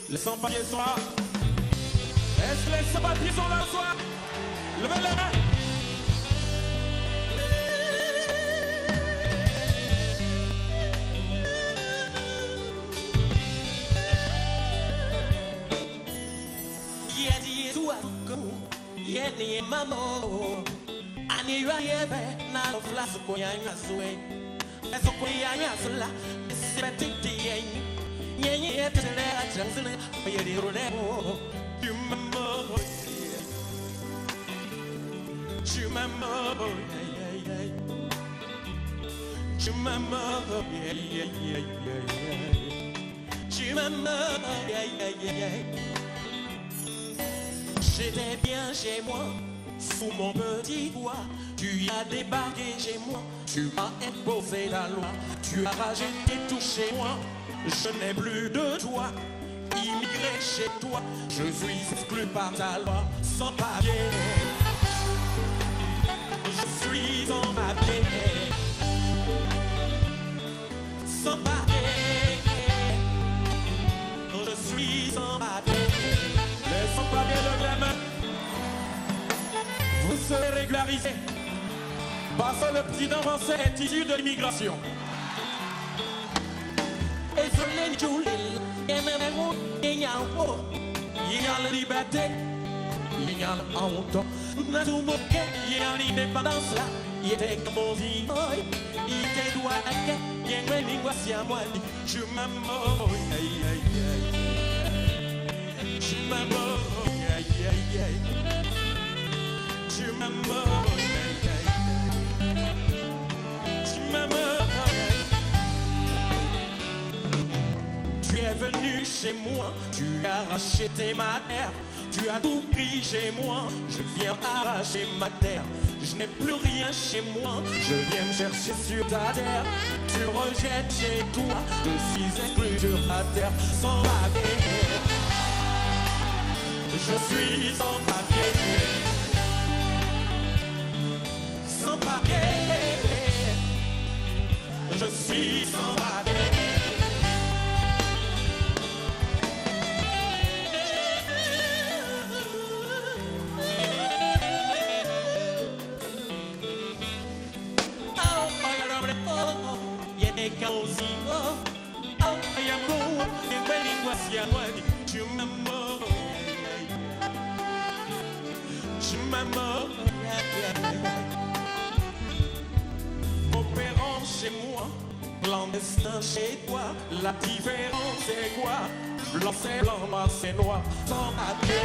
Les sans-papiers sont là. Est-ce que les sans-papiers sont là ce soir ? Levez les mains. Yeni mamo. Ani yua yebe na lo fla suko ya nyazue. Suko ya nyazula. Sibe titi yen. Yeni yetele a changzule. Yeri rule. Tu m'aimes, tu m'aimes, yeah, yeah, yeah. Tu m'aimes, yeah, yeah, yeah, yeah, yeah. Tu m'aimes, yeah, yeah, yeah, yeah. J'étais bien chez moi, sous mon petit toit. Tu as débarqué chez moi, tu m'as imposé la loi. Tu as rajouté tout chez moi, je n'ai plus de toi. Immigré chez toi, je suis exclu par ta loi. Sans papier, je suis sans papier. Sans papier, je suis sans papier. Les sans-papiers, levez les mains. Vous serez régularisés. Parce que le président français est issu de l'immigration. Ezoleni julil, yemememo, yenyampo, yenyal liberté, yenyal auto. Natumoke, yenyal indépendance là, yete kamozi, oi, yete douane ke, yengwe lingua sia mwani. Tu m'aimes, oh, yeah, yeah, yeah. Tu m'aimes, oh, yeah, yeah, yeah. Tu m'aimes, oh, yeah, yeah, yeah. Tu m'aimes, oh, yeah. Tu es venu chez moi, tu as racheté ma terre, tu as tout pris chez moi, je viens arracher ma terre. Je n'ai plus rien chez moi, je viens me chercher sur ta terre. Tu rejettes chez toi, je suis exclu sur ta terre. Sans papier, je suis sans papier. Sans papier, je suis sans papier. Opérant chez moi, clandestin chez toi, la différence c'est quoi? Blanc c'est blanc, noir c'est noir, sans papier.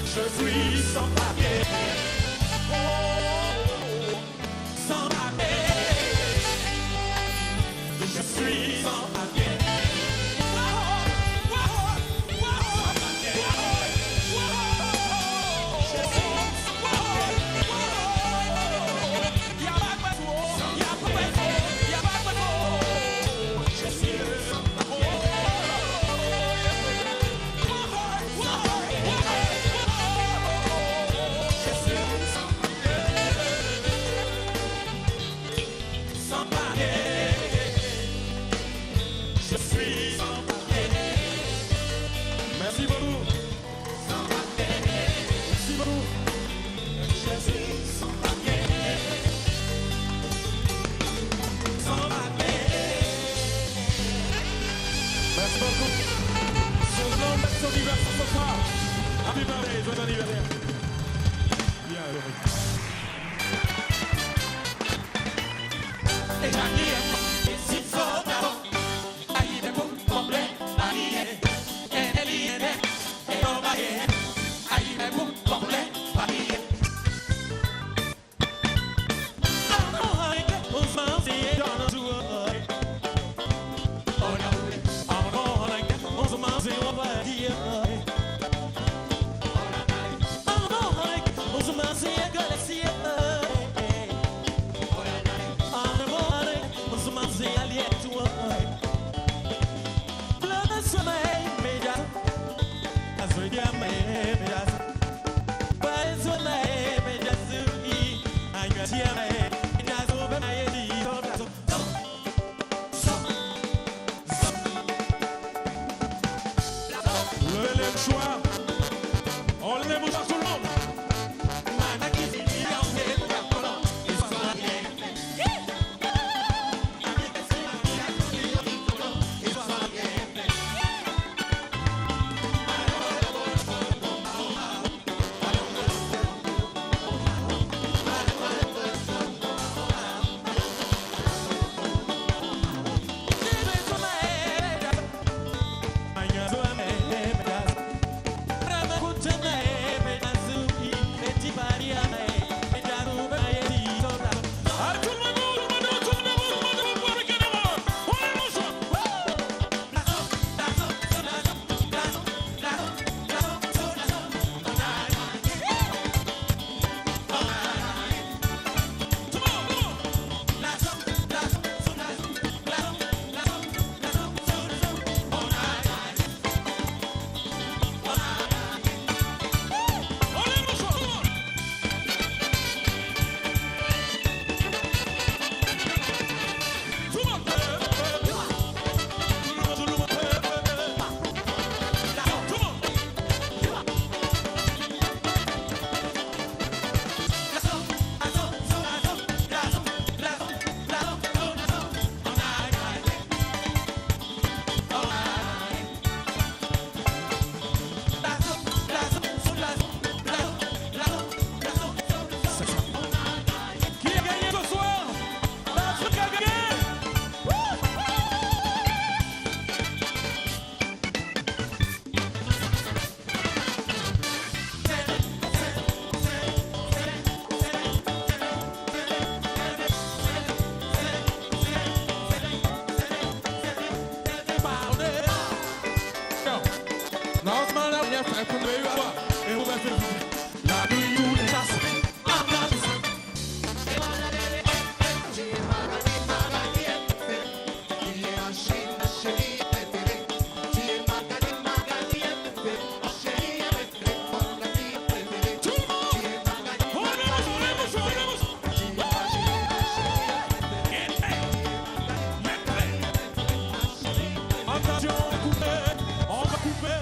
Je suis sans papier. Oh, sans papier. Je suis sans papier. Merci beaucoup. Merci beaucoup. Merci beaucoup. Son nom, son anniversaire ce soir. Happy birthday, joyeux anniversaire. Bien, Loris. Attention, on va couper, on va couper,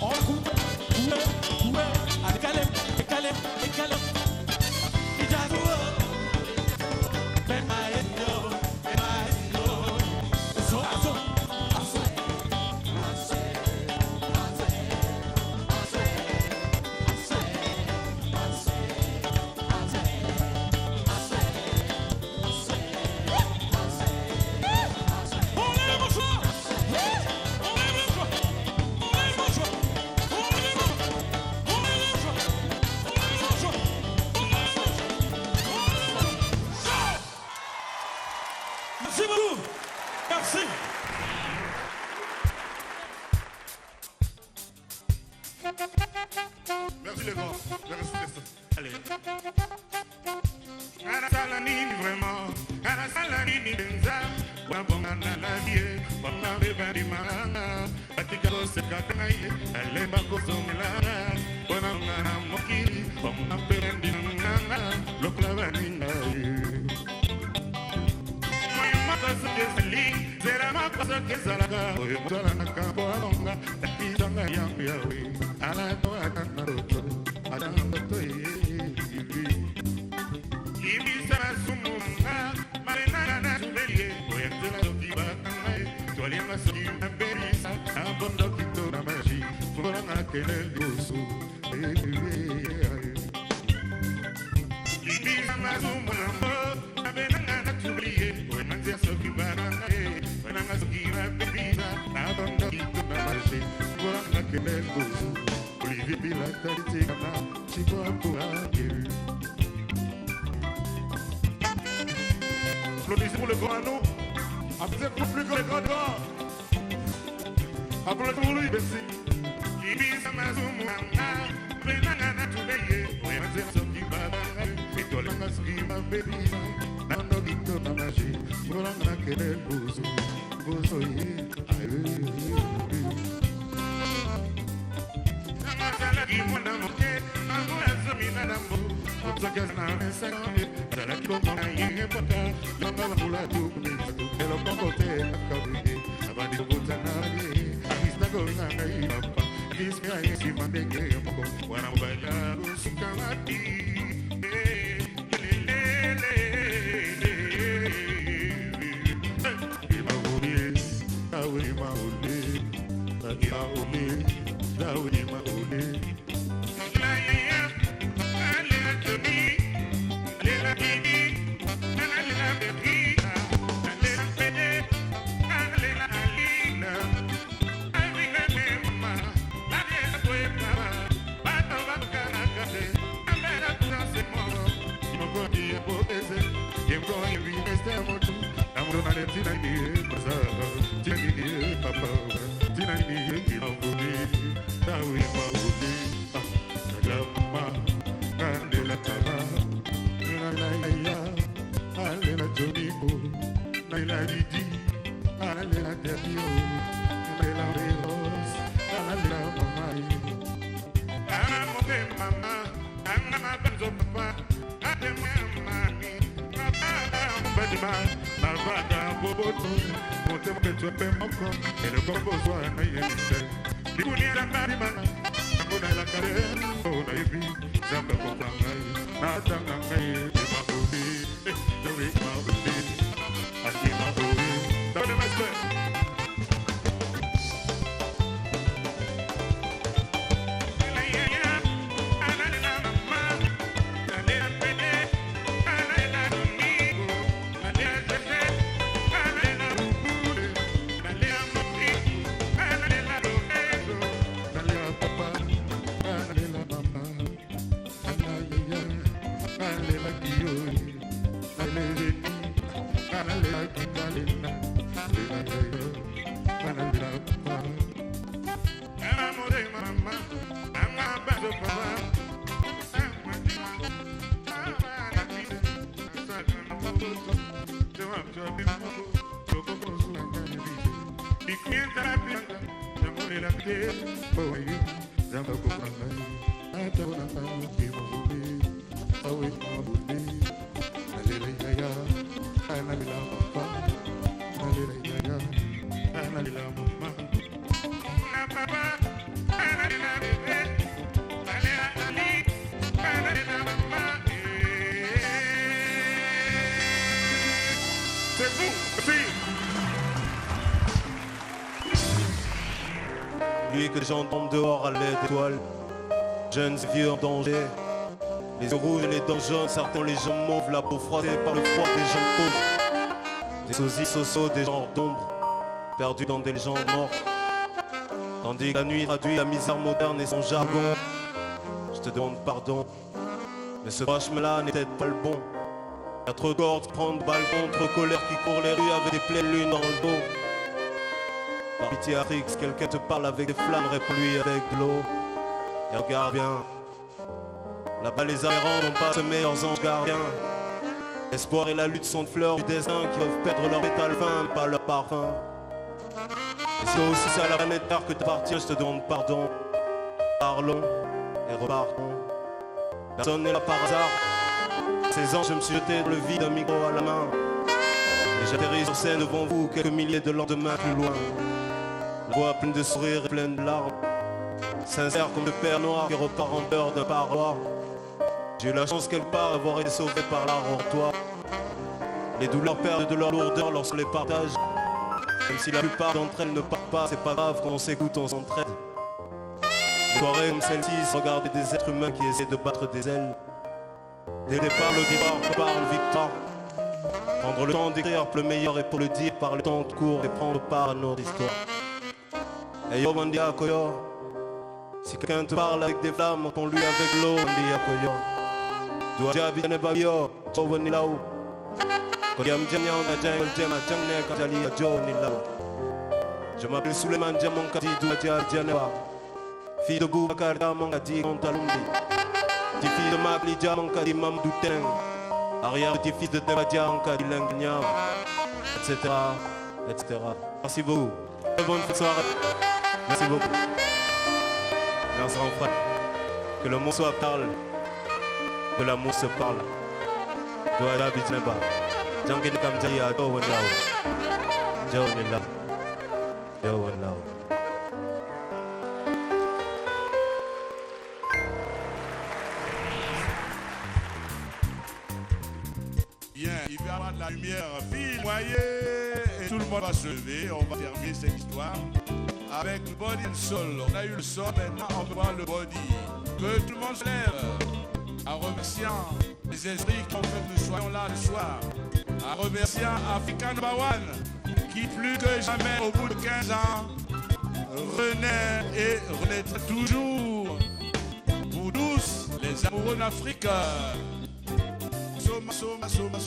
on va couper, couper, couper. Allez, calme, calme, calme. Merci beaucoup. Merci. Merci les grands. Merci. Allez. Nga nasala nini vraiment? Nga nasala nini mpenza? Wabonga na la vie, bonga mpe bandimanga. Batika kosekaka ngai, nalemba kozongelanga. Mpo na nga na mokili, bonga mpe bandimanga. Lokola baninga ye. Moyen moko soki ezali, nzela moko soki ezalaka, oyo moto alandaka mpo alonga, takisanga yango yawe. Ala to ata na loto, ata na loto ye, bibi. Yibisa masumu nga, mabe na nga natubeli ye, oya nzela soki bakanga ye, twalia nga soki nabebisa, na bondoki to na magie, fungolanga kele liboso. Yibisa masumu na nga, mabe na nga natubeli ye, oya nzela soki bakanga ye, oya nga soki nabebisa, na bondoki to na magie, fungolanga kele liboso. Olivier Bila, Tati Tigana, Chico Akourage. Applaudissez pour le grand Anou. Applaudissez pour le grand, grand. Applaudissez pour lui, merci. Yibisa masumu na nga, mabe na nga natubeli ye, oya nzela soki bakanga ye, twalia nga soki nabebisa, na bondoki to na magie, fungolanga kele liboso, liboso ye, aye. Ntango azalaki mwana moke, ntango ya zomi na ndambo, soki aza na vingt-cinq ans, azalaki komona ye mpaka longa bambula tuku misato, eloko moko te akabwani ye, abandi kobota na ye, akisi na kobenga ngai papa, akisi ngai nsima ndenge moko, mwana mobali akosuka wapi? Eh, lelele. Ima ole, awe ima ole, ima ole, awe ima ole. Nalela Didi, nalela Derdio, nalela Rose, nalela mama ye. Ah, mon mama, anga mabanzo papa, ate mama ni, papa, mbadima, papa, boboto, mote moketwa pe moko, ele kombo zwa na ye nse. Likunia na mbadima, ako na la kare, o na ibi, zamba kwa ngai, na tanga ngai, ima odi. C'est vous, aussi. Lui que j'entends dehors à l'aide d'étoiles. Jeunes et vieux en danger. Les yeux rouges et les dents jaunes, certains les jambes mauves, la peau froissée par le froid des gens pauvres. Des sosies, sosos, des genres d'ombre, perdus dans des légendes mortes. Tandis que la nuit traduit la misère moderne et son jargon. Je te demande pardon. Mais ce parchemin-là n'est peut-être pas le bon. Y a trop de cordes qui prennent balcon, trop de colère qui court les rues avec des pleines lunes dans le dos. Par pitié, Afrique, si quelqu'un te parle avec des flammes, réponds-lui avec de l'eau. Et regarde bien. Là-bas, les aberrants n'ont pas semé leurs anges gardiens. L'espoir et la lutte sont des fleurs du destin qui peuvent perdre leur pétale fin, mais pas leur parfum. Et si toi aussi c'est à la planète Terre que t'appartiens, je te demande pardon. Parlons et repartons. Personne n'est là par hasard. À seize ans, je me suis jeté dans le vide, un micro à la main. Et j'atterris sur scène devant vous, quelques milliers de lendemains plus loin. La voix pleine de sourires et pleine de larmes. Sincère comme le père noir qui repart en pleurs d'un parloir. J'ai eu la chance quelque part d'avoir été sauvé par l'art en toi. Les douleurs perdent de leur lourdeur lorsqu'on les partage. Même si la plupart d'entre elles ne partent pas, c'est pas grave, quand on s'écoute, on s'entraide. Des soirées comme celle-ci, se regarder des êtres humains qui essaient de battre des ailes. Dès le départ, l'auditoire prépare une victoire. Prendre le temps d'écrire pour le meilleur et pour le dire par le temps court et prendre part à notre histoire. Eh yo, bandi yako yo. Si quelqu'un te parle avec des flammes, réponds-lui avec l'eau, bandi yako yo. Dua dia bijane ba yo, Joe ni lau. Kodia mjanya on ajan, on jema jang ne kajali ya Joe ni lau. Je m'appelle Suleiman Diamond Kadi, dua dia bijane ba. Fils de Boubacar Diamond Kadi, Konta Lumbi. Petit-fils de Makli Diamond Kadi, Mamadou Teng. Arrière-petit-fils de Demba Diamond Kadi, Leng Niang, et cetera, et cetera. Merci beaucoup. Très bonne soirée. Merci beaucoup. Merci, mon frère. Que le monde soit parle. Que l'amour se parle. Dua dia bijane ba. Jangin kam jaya do wendao. Jao ni la. Jao wendao. Bien, il va y avoir de la lumière. Fille, voyez, et tout le monde va se lever. On va terminer cette histoire avec le body and soul. On a eu le son, maintenant on va voir le body. Que tout le monde se lève en remerciant les esprits qui ont fait que nous soyons là ce soir. En remerciant Africa Number One, qui plus que jamais, au bout de quinze ans, renaît et renaîtra toujours. Pour tous les amoureux d'Afrique. Soma, soma, soma.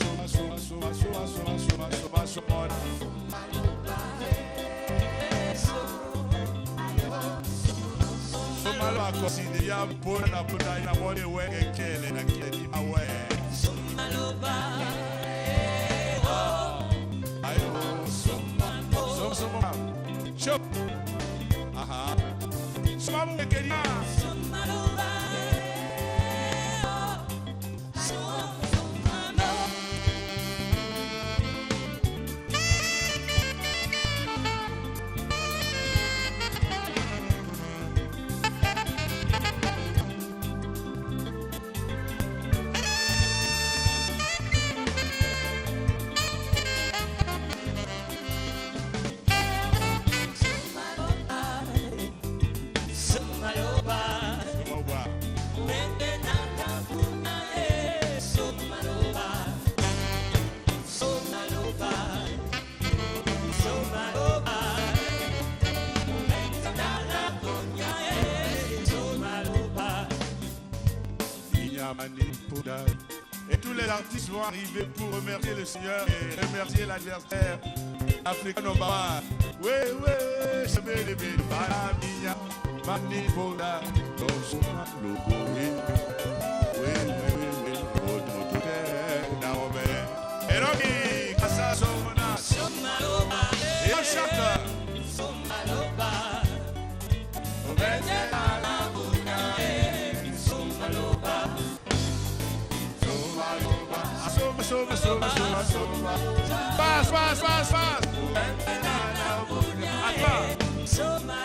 Soma lo akosi ni ya mpona na mpona na mone wenge kele na kele ni mawe. Ayo, soma, soma, soma. Chop. Aha. Soma mwe kenya. Et tous les artistes vont arriver pour remercier le Seigneur et remercier l'adversaire africain Obawa. Oui, oui, oui, c'est bien, bien, bien. Manipola, tosuna logo, eh. Oui, oui, oui, oui. Moto, moto, eh, na obe. Eroki, kasa somona. Yo shaka. Soma, soma, soma, soma, soma. Passe, passe, passe, passe. À toi. Soma,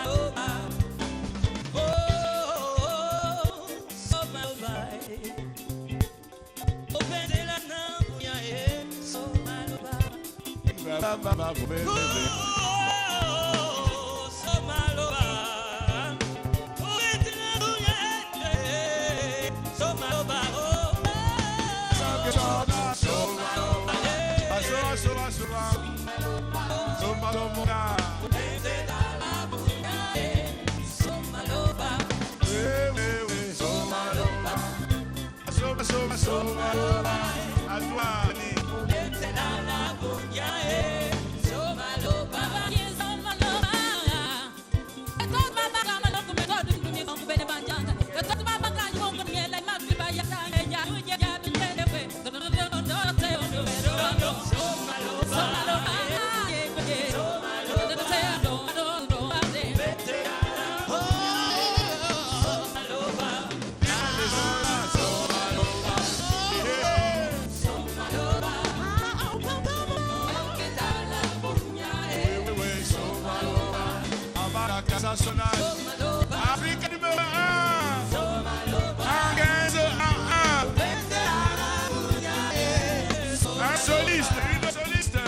soma, soma. À toi, Annie. Afrique numéro un. Un quinze un un. Un soliste, une soliste.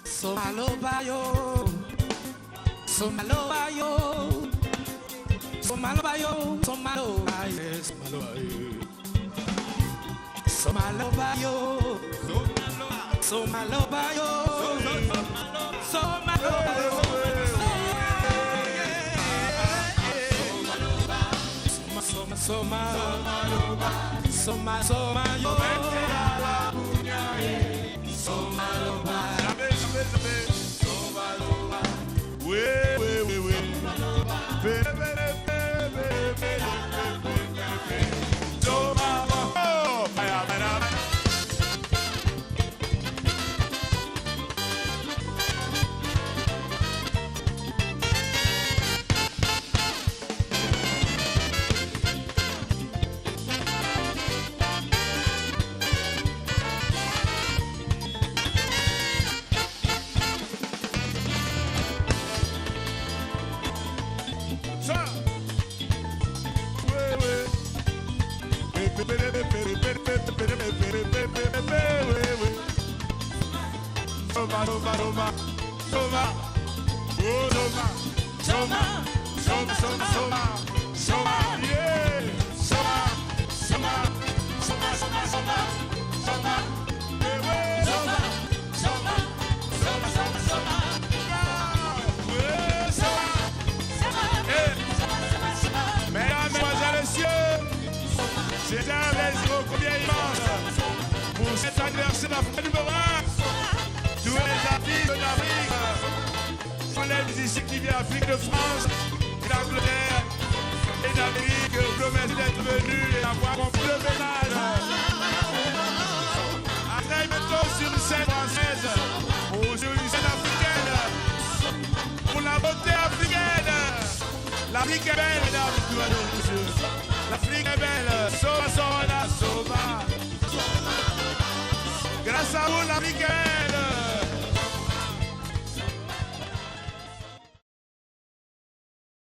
Soma loba yo. Soma loba yo. Soma loba yo. Soma loba yo. Soma loba yo. Soma loba yo. Soma loba yo. Soma, soma, soma. Soma, soma yo. Soma loba. Oui, oui, oui, oui. Pe, pe, pe. Soma, oh, fire, fire, fire. Ça. Ouais, ouais. Soma, soma, soma. Soma. Oh, soma. Soma. Soma, soma, soma. Soma. Yeah. Soma. Soma. Soma, soma, soma. Soma. Eh, ouais. Soma. Soma. Soma, soma, soma. Ah, ouais, soma. Eh. Mesdames, mesdemoiselles, messieurs, c'est un plaisir ô combien immense pour cet anniversaire d'Afrique numéro un. Tous les artistes d'Afrique, tous les musiciens qui viennent d'Afrique, de France, d'Angleterre et d'Amérique, je vous remercie d'être venus et d'avoir compris le message. À très bientôt sur une scène française ou sur une scène africaine pour la beauté africaine. L'Afrique est belle, mesdames et messieurs. L'Afrique est belle. Soma, soma, soma. Grâce à vous, l'Afrique est belle.